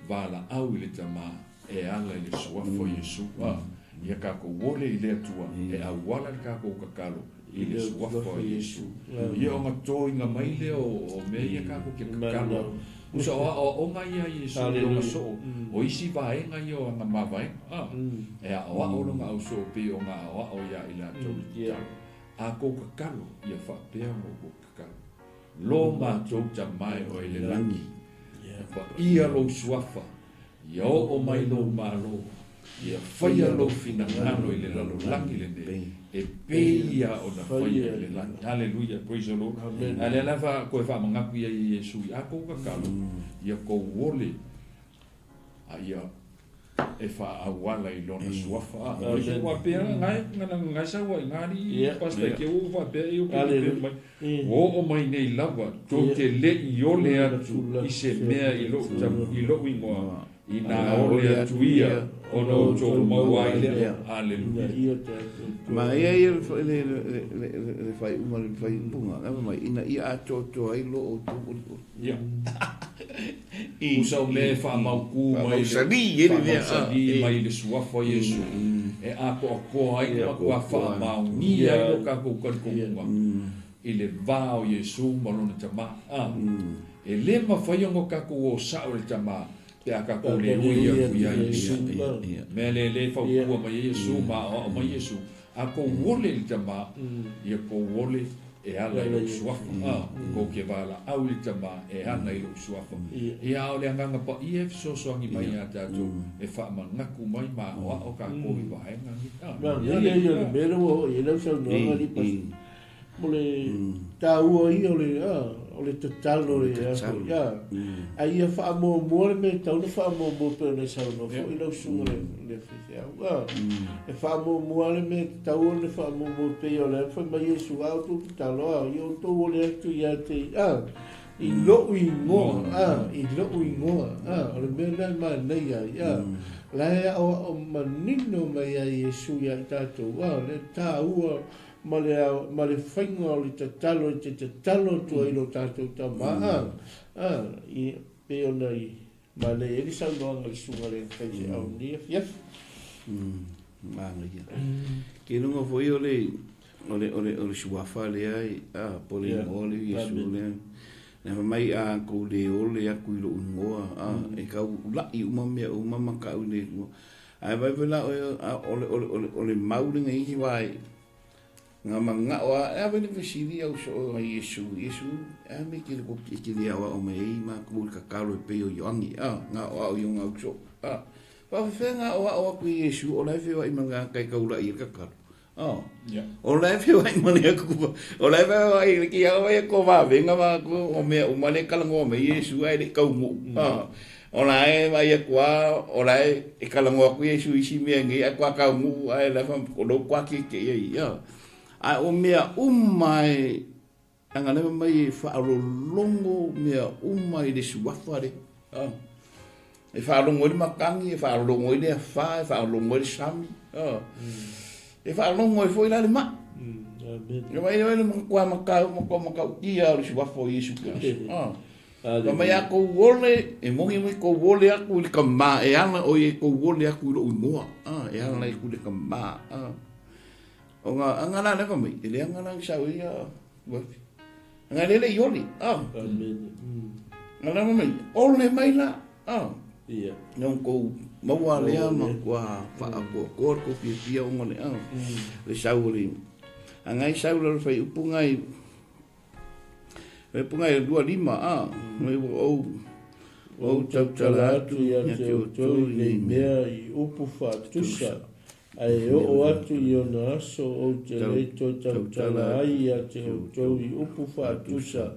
valaau i le Tama e ala i le Suafa o Iesu. A, ia tatou ole i le Atua e auala le tatou tatalo i le Suafa o Iesu. Ia ona toina mai lea o mea ia tatou te tatalo ai. Usa o aoaoga ia a Iesu i lona soo, o isi vaega ia o ana mavaega. A, e aoao lona ausoo pei ona aoao ia i latou i le tatalo. A kou tatalo, ia faapea ona outou tatalo. Lo matou Tama e oe i le lagi, ia paia lou suafa, ia oo mai lou Malo, ia faia lou finagalo i le lalolagi lenei, e pei ia ona faia i le lagi. Haleluia, praise the Lord. A lea la fa koe faamanatu ia i Iesu i a kou tatalo, ia kou ole, a ia e faaauala i lona suafa. A, o isi faapea, ngai, ngai sau ai ngā alii, pastor ke ua faapea e o ke mai. Ua oo mai nei lava, tou te le i ole atu i se mea i lou i lou igoa, inā ole atu ia ona outou maua ai lea. Aleluia. Ma ia ia le faaiuga o le faaiuga, lava mai, ina ia atoatoa ai lo outou olioli. Ia. Usa o mea e faamautū mai le, faamausali mai le suafa o Iesu, e atoatoa ai ma matua faamaonia ai lo tatou talitonuga i le va o Iesu ma lona Tama. A, e le mafai ona tatou o sao i le Tama pe a tatou le ui atu ia Iesu. Mea lea lea e fautua mai ai Iesu ma aoao mai Iesu, A kou ole i le Tama, ia kou ole e ala i lou suafa. A, kou te valaau i le Tama e ana i lou suafa. Ia, a o le Agaga Paia e fesoasoani mai iā tatou, e faamanatu mai ma aoao tatou i vaega nei. A, Manaia ia o le mea lea ua oo i ai lau saunoaga Lipasi. Mo le taua ia o le, o le tatalo i a foi, a. A ia faamuamua le mea e tatau ona faamuamua pei ona e saunoa foi lau susuga i le faifeau, a. E faamuamua le mea e tatau ona faamuamua pei o le fai mai Iesu, a outou tatalo, a, ia outou ole atu ia te, a, i lou igoa, a, i lou igoa, a, o le mea lena e manaia ai, a. La e aoao manino mai ai Iesu ia i tatou, a, le taua ma le, ma le faiga o le tatalo e te tatalo atu ai i lo tatou Tama, a, a, i, pei ona i manaia ai le saunoaga a le Susuga i le Faifeau i lenei afiafi. Manaia. Ke luga foi o le, o le, o le, o le suafa lea, a, po le igoa lea o Iesu lea. Na fai mai a kou le ole atu i lou igoa, a, e kau ula'i uma mea uma ma kau i le igoa. Ae vaivai la oe, o le, o le, o le, o le mau lenei isi wā e, ngā mangao a, e ave le fesili au so o Iesu, Iesu, e a me ke le ko ke le ao ao mai ei ma ku ka kalo e pei o Ioangi, a, ngā o ao i o ngā uso, a, wha whewhea ngā o ao aku i Iesu, o lai whewa i ma ngā kai kaula i ka kalo. Oh. O la e feoai ma le aku, o la e feoai le ki au e ko vavenga ma ku o mea uma le kalangoa mai Iesu ai le kau mu. Oh. O la e vai aku a, o la e e kalangoa aku Iesu isi mea ngi a kwa kau mu ai la fa ko lo kwa ki ke ia ia. A o mea uma e anga le mai e whaalolongo mea uma i le suafa le. Oh. E whaalongo i le makangi, e whaalongo i le awha, e whaalongo i le sami. Oh. E whaalongo i foi la le maa. Amen. E mai le makua makau, makua makau kia o le suafa o Iesu Keriso. Oh. Ka mai a kou ole, e mongi mai kou ole aku i le ka e ala o e kou ole aku i lou ingoa. Ah, e ala i ku le ka ma. Ah. O nga anga la le mai, e le anga la sa ia wafi. Anga le le i ole. Ah. Amen. Nga la mai, ole mai la. Ah. Ia. Nong kou maua lea ma kua whaakoakoa ko pia o ngone ah. Le sau le. Anga i sau le whai upunga i Whai i 25 ah. Mai ua ou Ou tautala atu ia te outou i nei mea i upu whaatusa, ae e oo atu i ona aso ou te lei toe tautala ai ia te outou i upu whaatusa,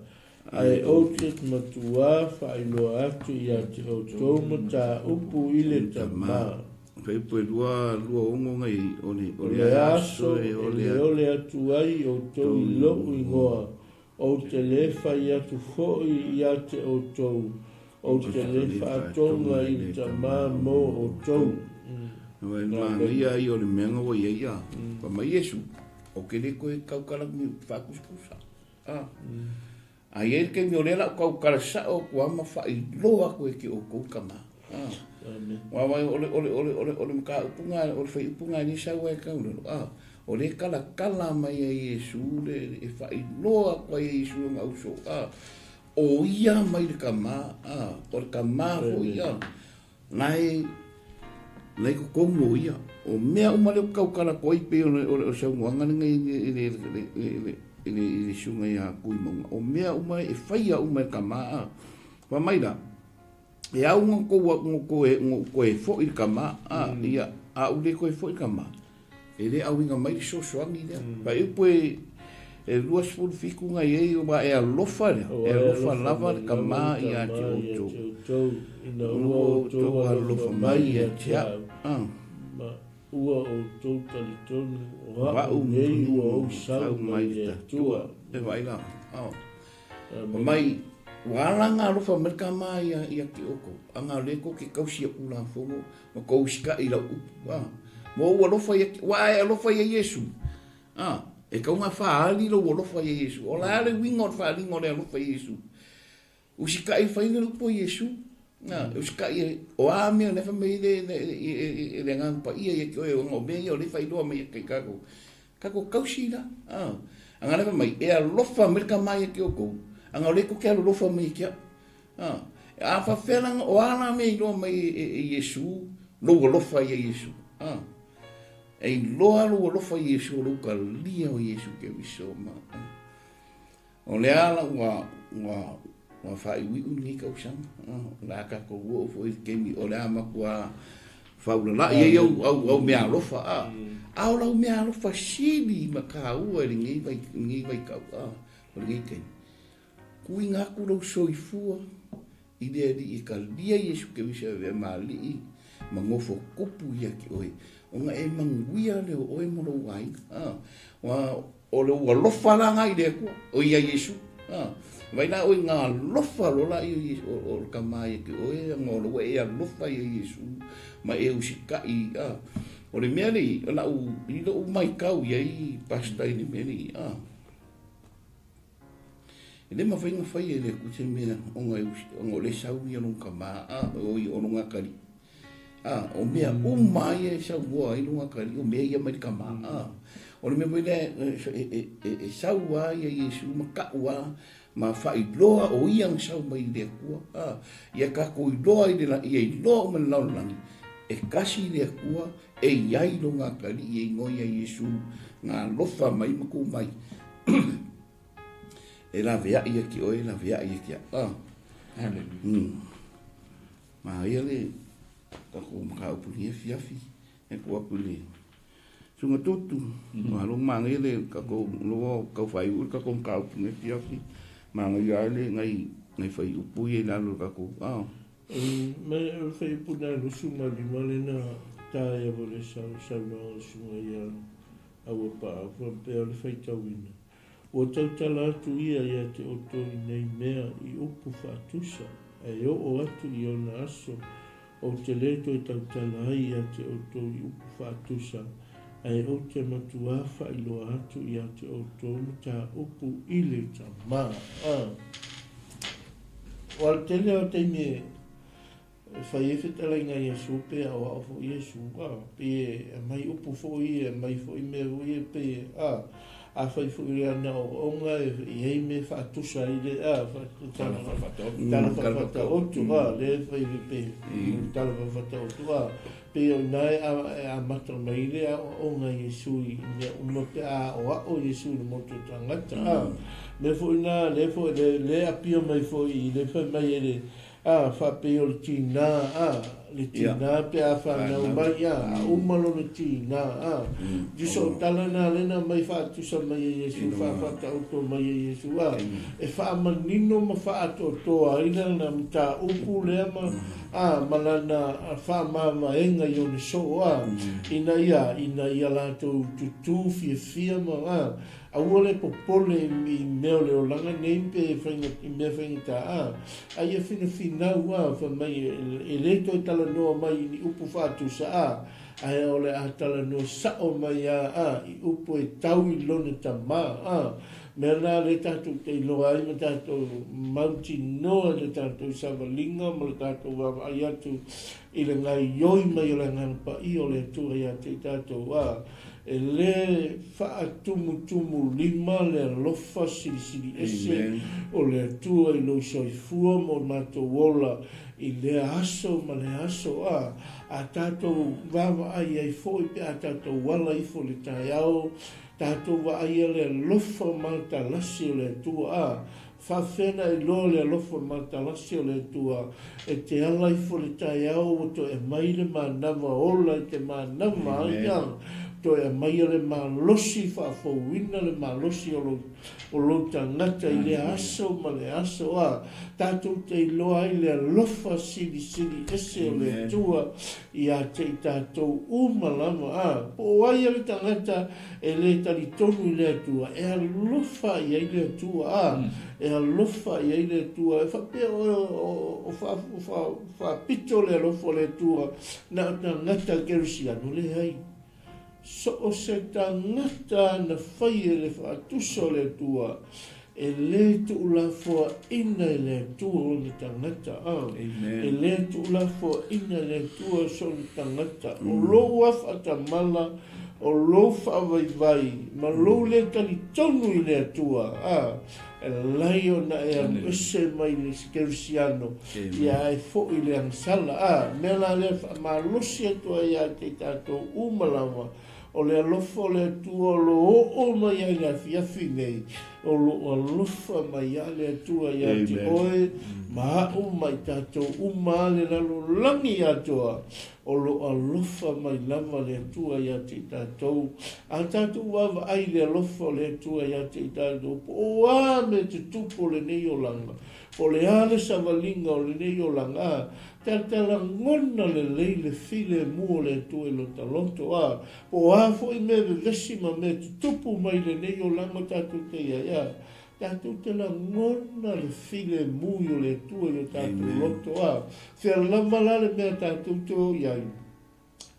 ae ou te matuā whaailoa atu ia te outou mataupu i le Tama. Whai upu e 26 ngai o le O le aso e le ole atu ai outou i lou ingoa, ou te le whai atu foi ia te outou, ou te le whaatonga i le Tama mō outou. Wai manaia ai o le mea nga ia ia. Pa mai Iesu, o ke le koe kaukala mi whakuskusa. Ah. A ia ke mi o le lau kaukala sa o kua ma whailoa koe ki o kou kama. Ah. Amen. Wa wai ole ole ole ole ole maka upunga ole whai upunga ni sau e kaulalo. Ah. O le kala kala mai a Iesu le e whailoa koe e Iesu nga uso. Ah. O ia mai le kama, ah, o le kama fo ia. Nai nai ko komu o ia. O mea uma le kaukala koi pe o le o sau ngoanga le ngai le le le le le le sunga ia kui maunga. O mea uma e whaia uma e kama a. Pa mai la, e au ngā kou ngō koe ngō koe fo i le kama a ia a ule koe fo i le kama. E le au inga mai le sosoangi lea. Pa e upu e e 27 ngai ei o ma e alofa lea. E alofa lava le kama ia te outou. Outou, ina ua outou alofa mai ia te au. Ah. Ma ua outou talitonu o au nei ua ou sau mai le Atua. E vai la. Ah. Mai ua ala ngā alofa mai le kama ia ia ki oko. Anga le ko ke kausi a kula fongo ma ko usika i lau upu. Ah. Mo ua alofa ia wa e alofa ia Iesu. Ah. E kau ngā whaali lo ua alofa ia Iesu. O la le winga o le whaalinga o le alofa ia Iesu. Usika i whainga le upu Iesu. Na, usika i o a mea le whamei le le le le ngang pa ia ia ki oe o ngā mea ia o le whailoa mai ia kei kako. Kako kausi la. Ah. Anga le mai e alofa mai ka mai ki o kou. Anga o le ko ke alofa mai ki a. Ah. A fa felanga o ala me i loa mai e Iesu, lo alofa ia Iesu. Ah. E loa lo alofa Iesu lo ka lia o Iesu ke viso ma. O le ala ua ua ua whaiwi u ni kausanga. La ka ko ua o foi kemi o le ama kua whaulala ia au au au mea alofa a. A o lau mea alofa sili ma ka ua i ngei vai ngei vai kau a. O le ngei kei. Kui ngā ku lau soifua i le ali i ka lia Iesu ke wisa e ma li ma ngofo kupu ia ki oe. O nga e manguia le o oe mo lou ai. Wa o le ua lofa la ngai le ku o ia Iesu. Vai la o ngā lofa lo la i o ka mai ki oe ngo lo e a lofa ia Iesu ma e usika i a. O le mea nei, o la u i lo u mai kau ia i pasta i le mea nei. E le mawhainga whai e le ku te mea o ngai o le sau ia long ka ma a o i o longa kari. A o mea uma ia e sau mua i longa kari o mea ia mai ka ma a. O le mea foi le e sau a ia Iesu ma ka ua ma whai loa o ia ng sau mai le kua. A ia ka ko i loa i le la ia i loa o me lau langi. E kasi le kua e iai longa kari i e ngoi a Iesu ngā lofa mai ma ku mai. E la vea ia ki oe, la vea ia ki a. Ah. Hallelujah. Ma ia le, ka ko maka upu ni e fiafi, e ko aku le. Suga tutu, malo manaia le tatou loa tau faaiu le tatou mataupu nei afiafi, manaia ai le nai nai fuaiupu ia i lalo o le tatou a. Ma o le fuaiupu lena 25 lea na taea foi le saunoaga a le susuga ia Auapaau faapea o le faitauina, Ua tautala atu ia ia te outou i nei mea i upu faatusa, ae oo atu i ona aso Ou te lē toe tautala ai ia te outou i upu faatusa, ae ou te matuā faailoa atu ia te outou mataupu i le Tama. A. Ua le tele o taimi e fai ai fetalaiga a Iesu pe aoao foi Iesu, a, pei e aumai upu foi ia, e aumai foi mea foi ia pei e, a, Afai foi o le ana ogaoga e i ai mea e faatusa ai le a tala faafaataoto a lea e fai pe tala faafaataoto a pei o ina e amata mai le aoaoga a Iesu i mea uma pe a aoao Iesu i le motu o tagata a mea foi na lea foi lea e apia mai foi i le fai mai e le A, faapei o le tinā, a, le tinā pe a whanau mai, a, a uma lona tinā, a. Jusa o tala nā lena mai whaatusa mai e Iesu, whaawhataoto mai e Iesu, a, e whaamanino ma whaatoatoa ai lana mataupu lea ma, a, ma lana whaamavaenga i ona soo, a, ina ia, ina ia latou tutū fiafia ma, a, Aua le popole i mea o le olaga nei pe faiga, i mea faigata, a, a ia finafinau, a, fai mai e le toe talanoa mai i ni upu faatusa, a, ae o le a talanoa sao mai a, a, i upu e tau i lona tama, a. Mea la lea tatou te iloa ai ma tatou mautinoa i le tatou savaliga ma le tatou vaavaai atu i le gaoioi mai o le Agaga Paia o le Atua ia te i tatou, a. E le faatumutumulima le alofa silisili ese o le Atua i lou soifua ma o matou ola i lea aso ma lea aso, a a tatou vaavaai ai foi pe a tatou ala ifo i le taeao, tatou vaaia le alofa matalasi o le Atua, a faafefea na e iloa le alofa matalasi o le Atua e te ala ifo i le taeao ua toe aumai le manava ola i te manava ai a toe aumaia le malosi faafouina le malosi o lou o lou tagata i lea aso ma le aso a tatou te iloa ai le alofa silisili ese o le Atua ia te i tatou uma lava a po o ai le tagata E le talitonu i le Atua, e alofa i ai le Atua, a, e alofa i ai le Atua. E faapea oe o faapito le alofa o le Atua na o tagata kerisiano, leai. So o se tagata na fai e le faatusa o le Atua, e le tuulafoaina e le Atua ona tagata, a. E le tuulafoaina e le Atua sona tagata. O lou afa atamala, o lou faavaivai, ma lou le talitonu i le Atua, a, e lai ona e alu ese mai le kerisiano, ia ae foi i le agasala. A, mea la lea faamalosi atu ai ia te i tatou uma lava, O le alofa o le Atua o lo o oo mai ai i le afiafi nei, o lo o alofa mai lava le Atua ia te oe ma a'u ma i tatou uma a le lalolagi atoa, o lo o alofa mai lava le Atua ia te i tatou. A tatou vaavaai i le alofa o le Atua ia te i tatou, po o a mea tutupu o lenei olaga, Po o le a le savaliga o lenei olaga, a, talatala-gona lelei le filemu o le Atua i lota loto, a, po o a foi mea vevesi ma mea tutupu mai i lenei olaga o tatou te i ai, a, tatou te lagona le filemu i o le Atua i o tatou loto, a, fea lava la le mea tatou te o i ai,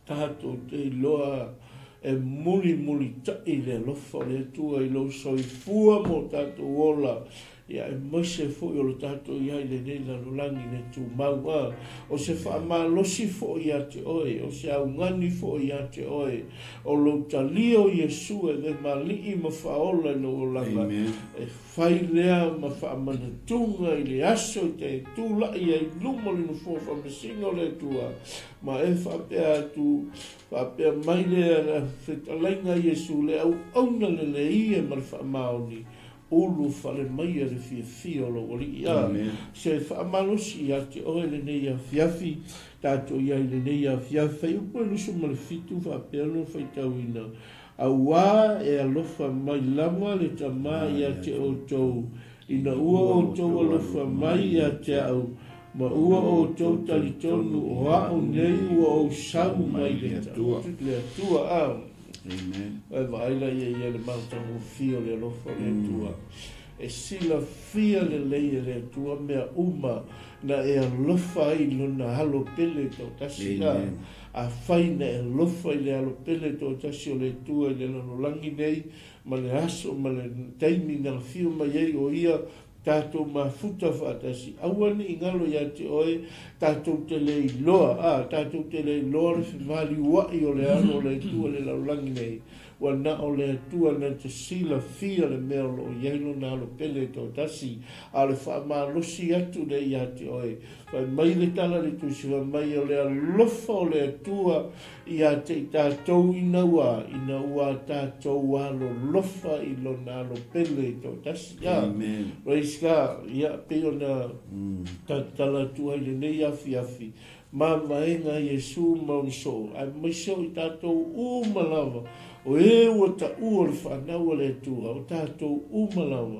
tatou te iloa e mulimulitaʻi le alofa o le Atua i lou soifua ma o tatou ola, ia aemaise foi o lo tatou i ai i lenei lalolagi le tumau. A o se faamalosi foi ia te oe, o se augani foi ia te oe, o lou talia o Iesu e avea ma Alii ma Faaola i lou olaga, e fai lea ma faamanatuga i le aso i te tulaʻi ai i luma o le Nofoa Faamasino o le Atua, Ma e faapea atu, faapea mai le fetalaiga a Iesu, le auauna lelei e ma le faamaoni, Ulufale maia le fiafia o lou Alii. A se faamalosi ia te oe lenei afiafi, tatou i ai i lenei afiafi, Faiupu e 27 faapea lona faitauina, Auā e alofa mai lava le Tama ia te outou, ina ua outou alofa mai ia te au, ma ua outou talitonu o a'u nei ua ou sau mai le Atua. A. Amen. E vaai la ia ia le matagofie o le alofa o le Atua. E silafia lelei e le Atua mea uma na e alofa ai i Lona Alo pele toatasi. Amen. Afai na e alofa i le Alo pele toatasi o le Atua i le lalolagi nei, ma le aso ma le taimi na afio mai ai o Ia tatou mafuta faatasi, aua ne i galo ia te oe, tatou te le iloa, a, tatou te le iloa le femaliua'i o le Alo o le Atua i le lalolagi nei, ua na o le Atua na te silafia le mea o lo o i ai Lona Alo pele toatasi, a o le faamalosi atu lea ia te oe. Fai mai le tala a le Tusi, fai mai, o le alofa o le Atua Ia te i tatou ina ua, ina ua tatou alolofa i Lona alo pele i toatasi. Ia, Amen. Praise God. Ia, pei ona tatala atu ai lenei afiafi, mavaega a Iesu ma ona soo, aemaise o i tatou uma lava, o e ua taua o le fanau a le Atua, o tatou uma lava,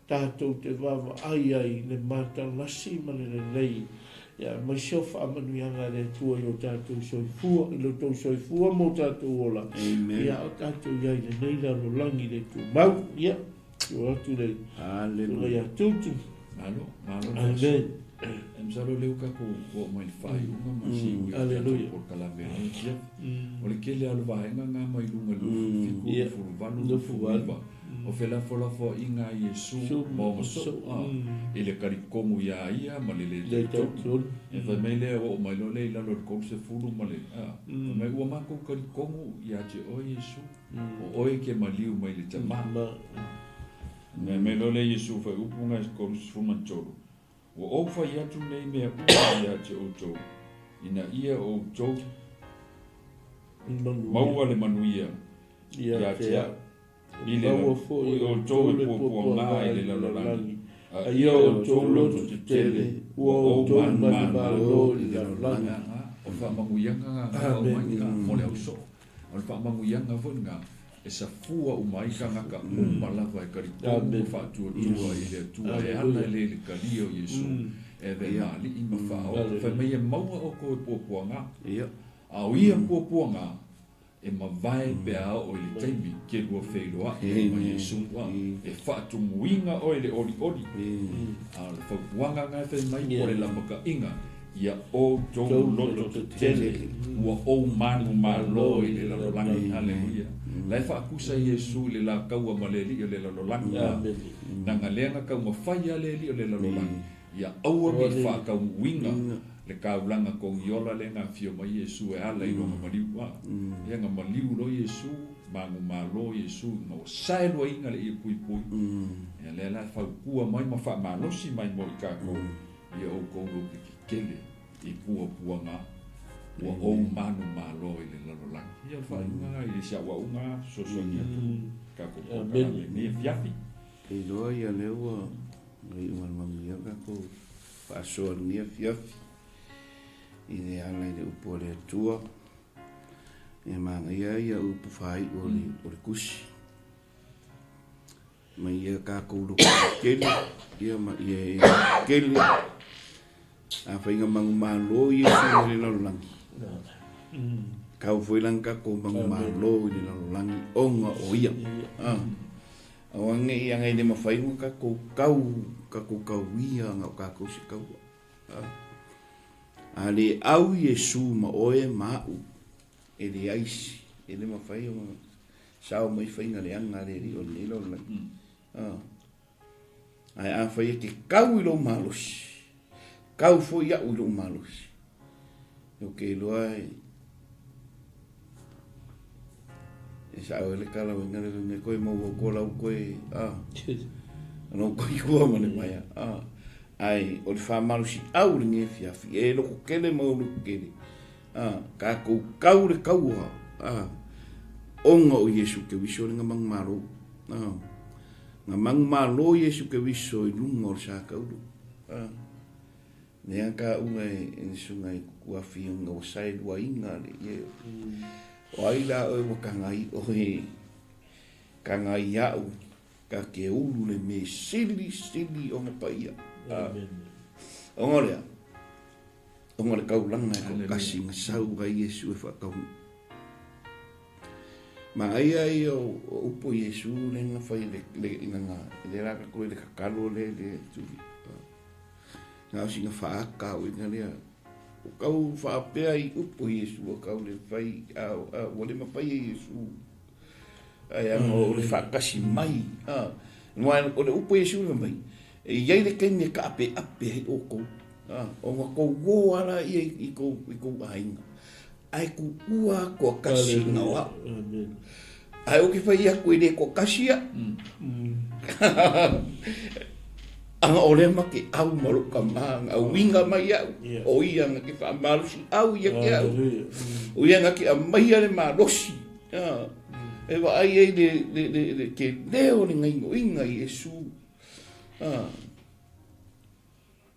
tatou te vaavaai ai i le matalasi ma le lelei, ia aemaise o faamanuiaga a le Atua i o tatou soifua, i lo tou soifua ma o tatou ola, Amen. ia o tatou i ai i lenei lalolagi le tumau. Ia, tuu atu le Hallelujah. ia Tutu. Malo, malo le Amen. E masalo lea ua tatou oo mai i le faaiuga ma siui o le tatou Hallelujah. polokalame o lenei afiafi. O le tele lava o le vaega lena mai luga i le 27, 28, 29, O felafolafoaiga a Iesu ma ona soo i le talitonu iā ia ma le lē talitonu. E fai mai lea, oo mai loa lea i lalo i le 30 ma le, a, fai mai, Ua matou talitonu ia te oe Iesu, o oe e te maliu mai le Tama. Fai mai loa lea Iesu fai upu na i le 33, Ua ou fai atu nei mea uma ia te outou, ina ia outou maua le manuia ia te a'u. I le Maua foi o outou e puapuaga i le lalolagi, a a ia ia outou outou loto loto tetele, tetele, ua ua ou outou manumalo manumalo i i le le lalolagi. lalolagi. O le faamanuiaga na Amen. aumai na mo le ausoo. O le faamanuiaga foi lena e safua uma ai tagata uma lava e talitonu ma Amen. faatuatua i le Atua e ala Hallelujah. i le i le talia o Iesu e avea ma alii ma faaola. Fai mai e maua outou e puapuaga. A o ia puapuaga e mavae pe a oo i le taimi ke lua feiloa'i ai ma Iesu, a e faatumuina oe i le olioli. A o le fautuaga lena e fai mai po o le lapataiga, ia outou loto tetele, ua ou manumalo i le lalolagi. Haleluia. La e faatusa Iesu i le lataua ma le alii o le lalolagi. Leaga lea na taumafai lava le alii o le lalolagi, ia aua ne i faataunuuina le taulaga togiola lea na afio mai Iesu e ala i lona maliu. A ia na maliu loa Iesu, manumalo Iesu ina ua saeluaina le ie puipui. Ia lea la e fautua mai ma faamalosi mai mo i tatou, ia outou loto tetele i puapuaga ua ou manumalo i le lalolagi. Ia o le faaiuga lena i le isi auauga fesoasoani atu tatou polokalame i lenei afiafi. Iloa ia lea ua iu mai le manuia tatou faasoa i lenei afiafi i le ala i le upu a le Atua. E manaia ia upu faaiu o le, o le tusi. Ma ia tatou loto tetele, ia ma ia e tetele. Afai na manumalo Iesu i le lalolagi, kau foi la na tatou manumalo i le lalolagi ona o ia. Ah. Aua ne i aga i le mafai ona tatou kau, tatou kauia na o tatou se kaua. Ah. A le au Iesu ma oe ma a'u, e leai se, e le mafai ona sao mai faiga leaga a le Alii o lenei lalolagi. Ah. Ae afai e te kau i lou malosi, kau foi a'u i lou malosi, ou te iloa e e sa'o ai le tala uiga le uiga koe maua ko lau koe a lou koe ua ma le maea a ae o le faamalosiau lenei afiafi e loko tele ma ou loko tele a tatou kau le kaua a ona o Iesu Keriso le manumalo a. Nga manumalo Iesu Keriso i luga o le sakaulu. Lea ka uga e le susuga i kukuafi ona ua saeluaina le ie. O ai la oe ua kagai oe, kagai au, ka ke ulu le me sili sili ona paia. Ona o lea, ona o le kaulana e toatasi na sau ai Iesu e faataunuu. Ma aia ia o upu o Iesu le na fai le le lana le la ka le kakalo le le tuli. Na o sina whaaka o ina lea. O kau whaapea i upu o Iesu o kau le fai a ua le mawhai e Iesu. Ai anga o le whaakasi mai. Noa o le upu o Iesu le mai. E iai le kaimi e ka ape ape hei o kou. O nga kou o ala ia i kou i kou ainga. Ae kuʻua koa kasi na o au. Ae o ke whai aku e le koa kasi a. Anga o lea ma ke au ma lo ka maanga, au winga mai au. O ia nga ke whaamalosi au ia ke au. O ia nga ke amaia le malosi. E wa ai ai le, le, le, le, ke leo le ngaingoinga i Iesu.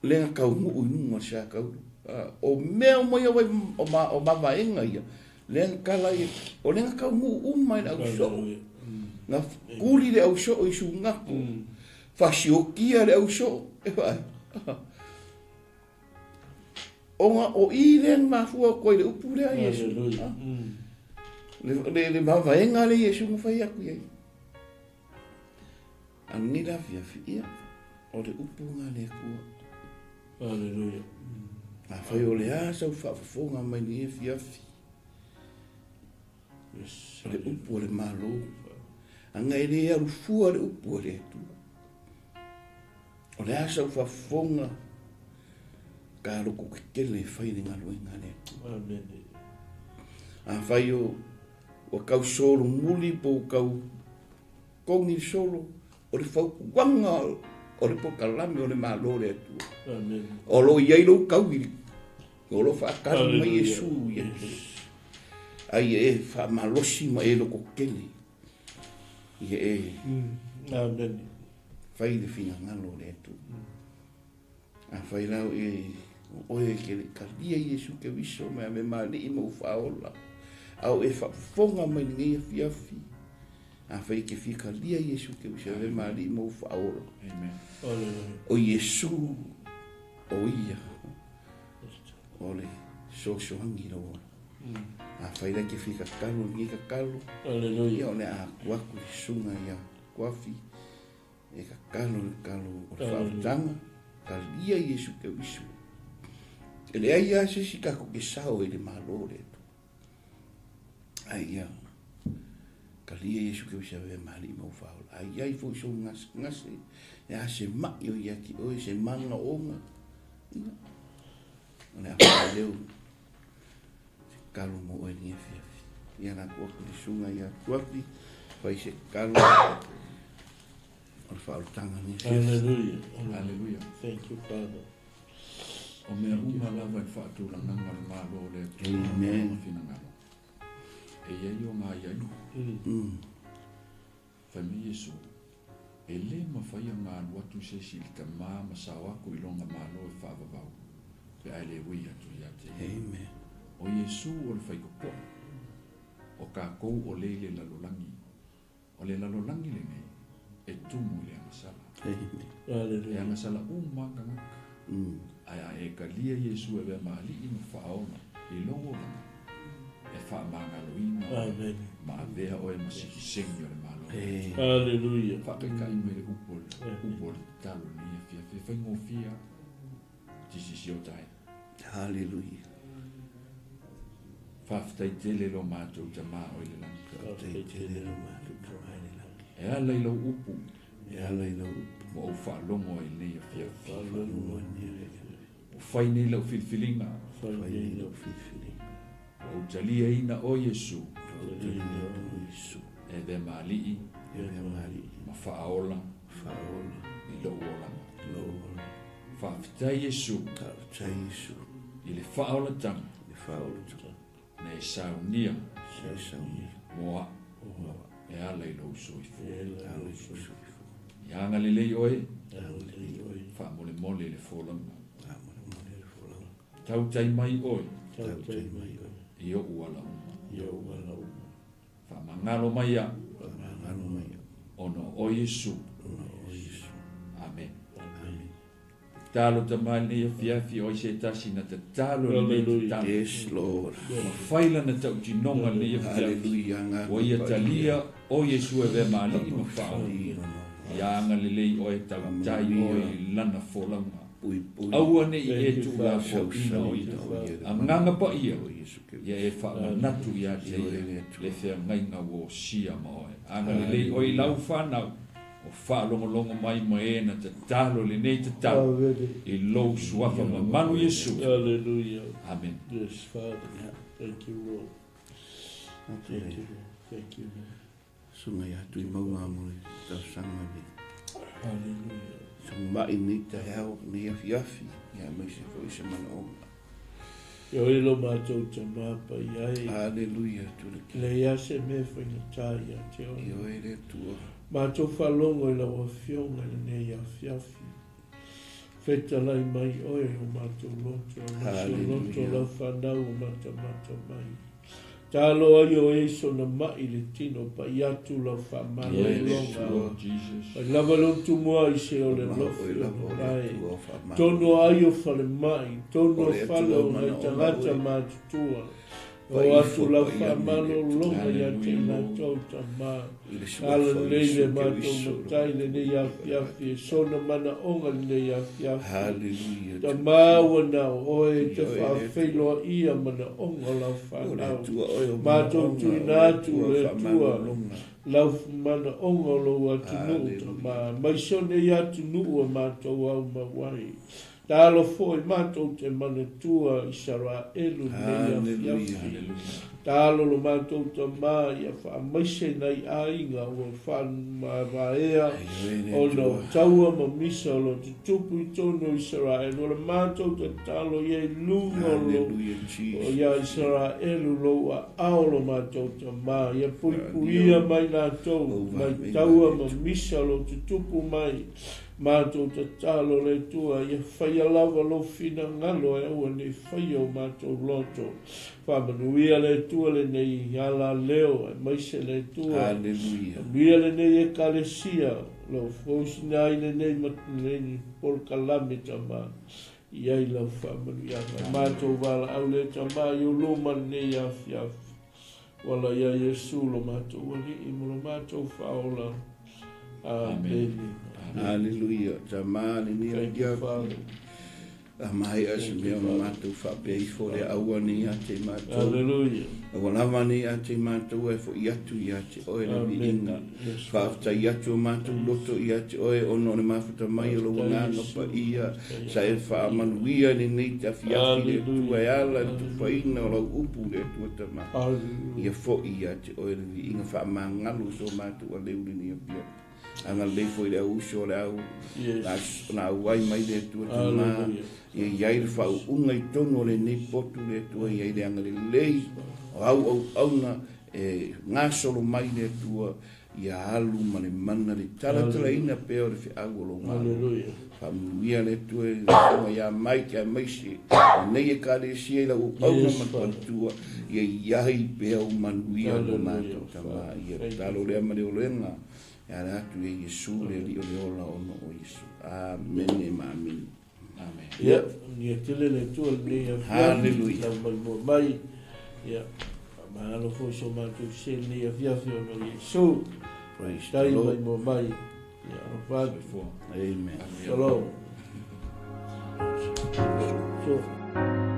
Lea kaunuu i luga o le siakaulu. O mea uma ia wai o ma o mavaega ia, lea na kala ia, o lea na kaunuu uma i le ausoo. Na kuli le ausoo i sugaku, fasiokia le ausoo, e vaai. Ona o i lea na mafua atu ai le upu lea Iesu. Le, le, le mavaega lea Iesu na fai atu i ai. A lenei la afiafi, ia, o le upu nga le Atua. Aleluia. Afai o le a sau faafofoga mai lenei afiafi, Yes. o le upu o le Malo, aga e le alu fua le upu a le Atua. O le a sau faafofoga, ka loko kekele e fai le galuega a le Atua. Amen. Afai o ua kau solomuli po ua kau Kogi solo o le fautuaga o le polokalame o le Malo o le Atua. Amen. O lo o i ai lou tauili, o lo o faatali mai Iesu ia te ai e faamalosi ma e lototele ia e Amen. fai le finagalo o le Atua. Afai la o e o oe ke le talia Iesu Keriso me ave maali'i ma u faaola, a o e faafofoga mai lenei afiafi, afai e ke fia talia Iesu Keriso ave maali'i ma u faaola. Amen. O Iesu o ia o le fesoasoani i lou ola. Afai la e ke fia tatalo lenei tatalo, Hallelujah. ia o le a atu atu i le susuga ia Kuafi, E kakalo le kalo o le faautaga, talia Iesu Keriso. E leai lava se isi tatou te sao i le Malo o le Atua. Ai ia, talia Iesu Keriso e avea ma Alii ma ou Faaola. A i ai foi sou gasegase, e a se ma'i o ia te oe, se magaoga, ia, o le a faaleo se kalo mo oe lenei afiafi. Ia la tuu atu le susuga ia Tuafi, fai se kalo o le faaolataga lenei afiafi. Hallelujah. Hallelujah. Thank you, Father. O mea uma lava i le faatulagaga o le Malo o le Atua ma Amen. lona finagalo, e i ai ona aiaiga. Fai mai Iesu, E le mafai ona alu atu se isi i le Tama ma sao aku i lona Malo e faavavau, pe a e le ui atu ia te ia. Amen. O Iesu o le faikokoa, o kakou o le i le lalolagi. O le lalolagi lenei e tumu i le agasala. Amen. E Hallelujah. agasala uma lava tagata. Ae a e talia Iesu e avea ma Alii ma Faaola i lou olaga, e faamagaloina oe Amen. ma avea oe ma sitiseni o le Malo. Hallelujah. Faataitai mai le upu o le upu o le tatalo i lenei afiafi, e faigofie lava. This is your time. Hallelujah. Faafetai tele lo matou Tama o i le lagi. Faafetai tele lo matou Tama i le lagi. E ala i lau upu. E ala i lau upu. Ua ou faalogo ai i lenei afiafi. Faalogo ai i lenei afiafi. Ua fai nei lau filifiliga. Fai nei lau filifiliga. Ua ou taliaina oe Iesu. Ua ou taliaina oe Iesu. E avea ma Alii. E avea ma Alii. Ma faaola. Faaola. I lou olaga. I lou olaga. Faafetai Iesu. Faafetai Iesu. I le faaolataga. I le faaolataga. Na e saunia. Na e saunia. Mo au. Mo au. E ala i lou soifua. E ala i lou lou soifua. Ia agalelei oe. Faamolemole i le folauga. Tautai mai oe. I ou ala uma. Faamagalo mai au. Ona o oe Iesu. Amene. Tatalo tama i lenei afiafi o ai se tasi na tatalo i lenei tatalo. Yes, Lord. Ma fai lana tautinoga i lenei afiafi. Hallelujah. Ua ia talia o Iesu e avea ma Alii ma Faaola. Ia agalelei oe tautai oe i lana folauga. Aua ne i e tuulafoaina o ia. Agaga Paia, ia e faamanatu ia te ia le feagaiga ua osia ma oe. Agalelei oe i lau fanau. O faalogologo mai ma e na tatalo i lenei tatalo i lou suafa mamalu Iesu. Hallelujah. Amen. Yes, Father. Thank you, Lord. Thank you, Lord. Thank you, Lord. Sunga ia tui maunga mo le tausaga nei. Hallelujah. Sumai nei taeao nei afiafi, ia aemaise foi se manaoga. E oi lo matou tama pai ai. Hallelujah Tuliki. Leai a se mea e faigata ia te oe. Ioe le Atua. Matou faalogo i lau Afioga i lenei afiafi. Fetalai mai oe i o matou loto, aemaise o loto o lau fanau o matamata mai. Talo ai o e i sona ma'i le tino, pa'i atu lau faamalologa. Pai lava lou tumua i se o le lofi o mamae. Tonoa ai o falemai, tonoa fale o nai tagata matutua. Oo atu lau faamalologa ia te i latou tama. Agalelei le matou matai lenei afiafi e sona manaoga lenei afiafi. Tama ua na o oe e te faafeiloaia manaoga o lau fanau. Matou tuuina atu le Atua lau manaoga o lou atunuu tama, aemaise o nei atunuu a matou aumau ai. Talo foi matou te manatua Isaraelu lenei afiafi. Talo lo matou tama ia faamaise nai aiga ua faamavaea ona o taua ma misa o lo tutupu i tonu o Isaraelu. O le matou tatalo ia i luga o lo ia Isaraelu lou aao lo matou tama ia puipuia mai latou mai taua ma misa o lo tutupu mai. Matou tatalo le Atua ia faia lava lou finagalo e aua nei faia o matou loto. Faamanuia le Atua lenei alaleo aemaise le Atua. Hallelujah. Manuia lenei Ekalesia lou fousina ai lenei lenei polokalame tama i ai lau faamanuiaga. Matou valaau le tama i ou luma lenei afiafi. Ola ia Iesu lo matou Alii ma lo matou Faaola. Amene. Hallelujah. Tama lenei Thank you, afiafi. Father. A mai a se mea o matou faapea ifo le aua nei ia te matou. Hallelujah. Aua lava nei ia te matou e fo'i atu ia te oe le Amen. viiga. Yes, Father. Faafetai atu o matou loto ia te oe ona o le mafuta mai o lou agaga paia. Sa e faamanuia lenei te afiafi le Atua e ala i le tufaina o lau upu le Atua Tama. Ia fo'i ia te oe le viiga faamagalo i so matou aleu lenei afiafi. Agalelei foi le au uso o le au na auai mai le Atua Tama. Ia i ai le faauuga i tonu o lenei potu le Atua, ia i ai le agalelei o au auauna e gasolo mai le Atua, ia alu ma le mana le talatalaina pea o le feau o lou Malo. Faamanuia le Atua i le Afioga ia Mike aemaise lenei Ekalesia i lau auauna ma le faletua, ia i ai pea ou manuia lo matou Tama. Ia tatalo lea ma le olega e ala atu ia Iesu le Alii o le ola ona o Iesu. Amene ma amene. Amen. Ia, manuia tele le Atua lenei afiafi, Hallelujah. lau maimoa mai. Ia, faamagalo foi so matou sese lenei afiafi ona o Iesu. Praise the Tai Lord. maimoa mai. Ia, alofa atu. Soifua. Amen. Shalom. So.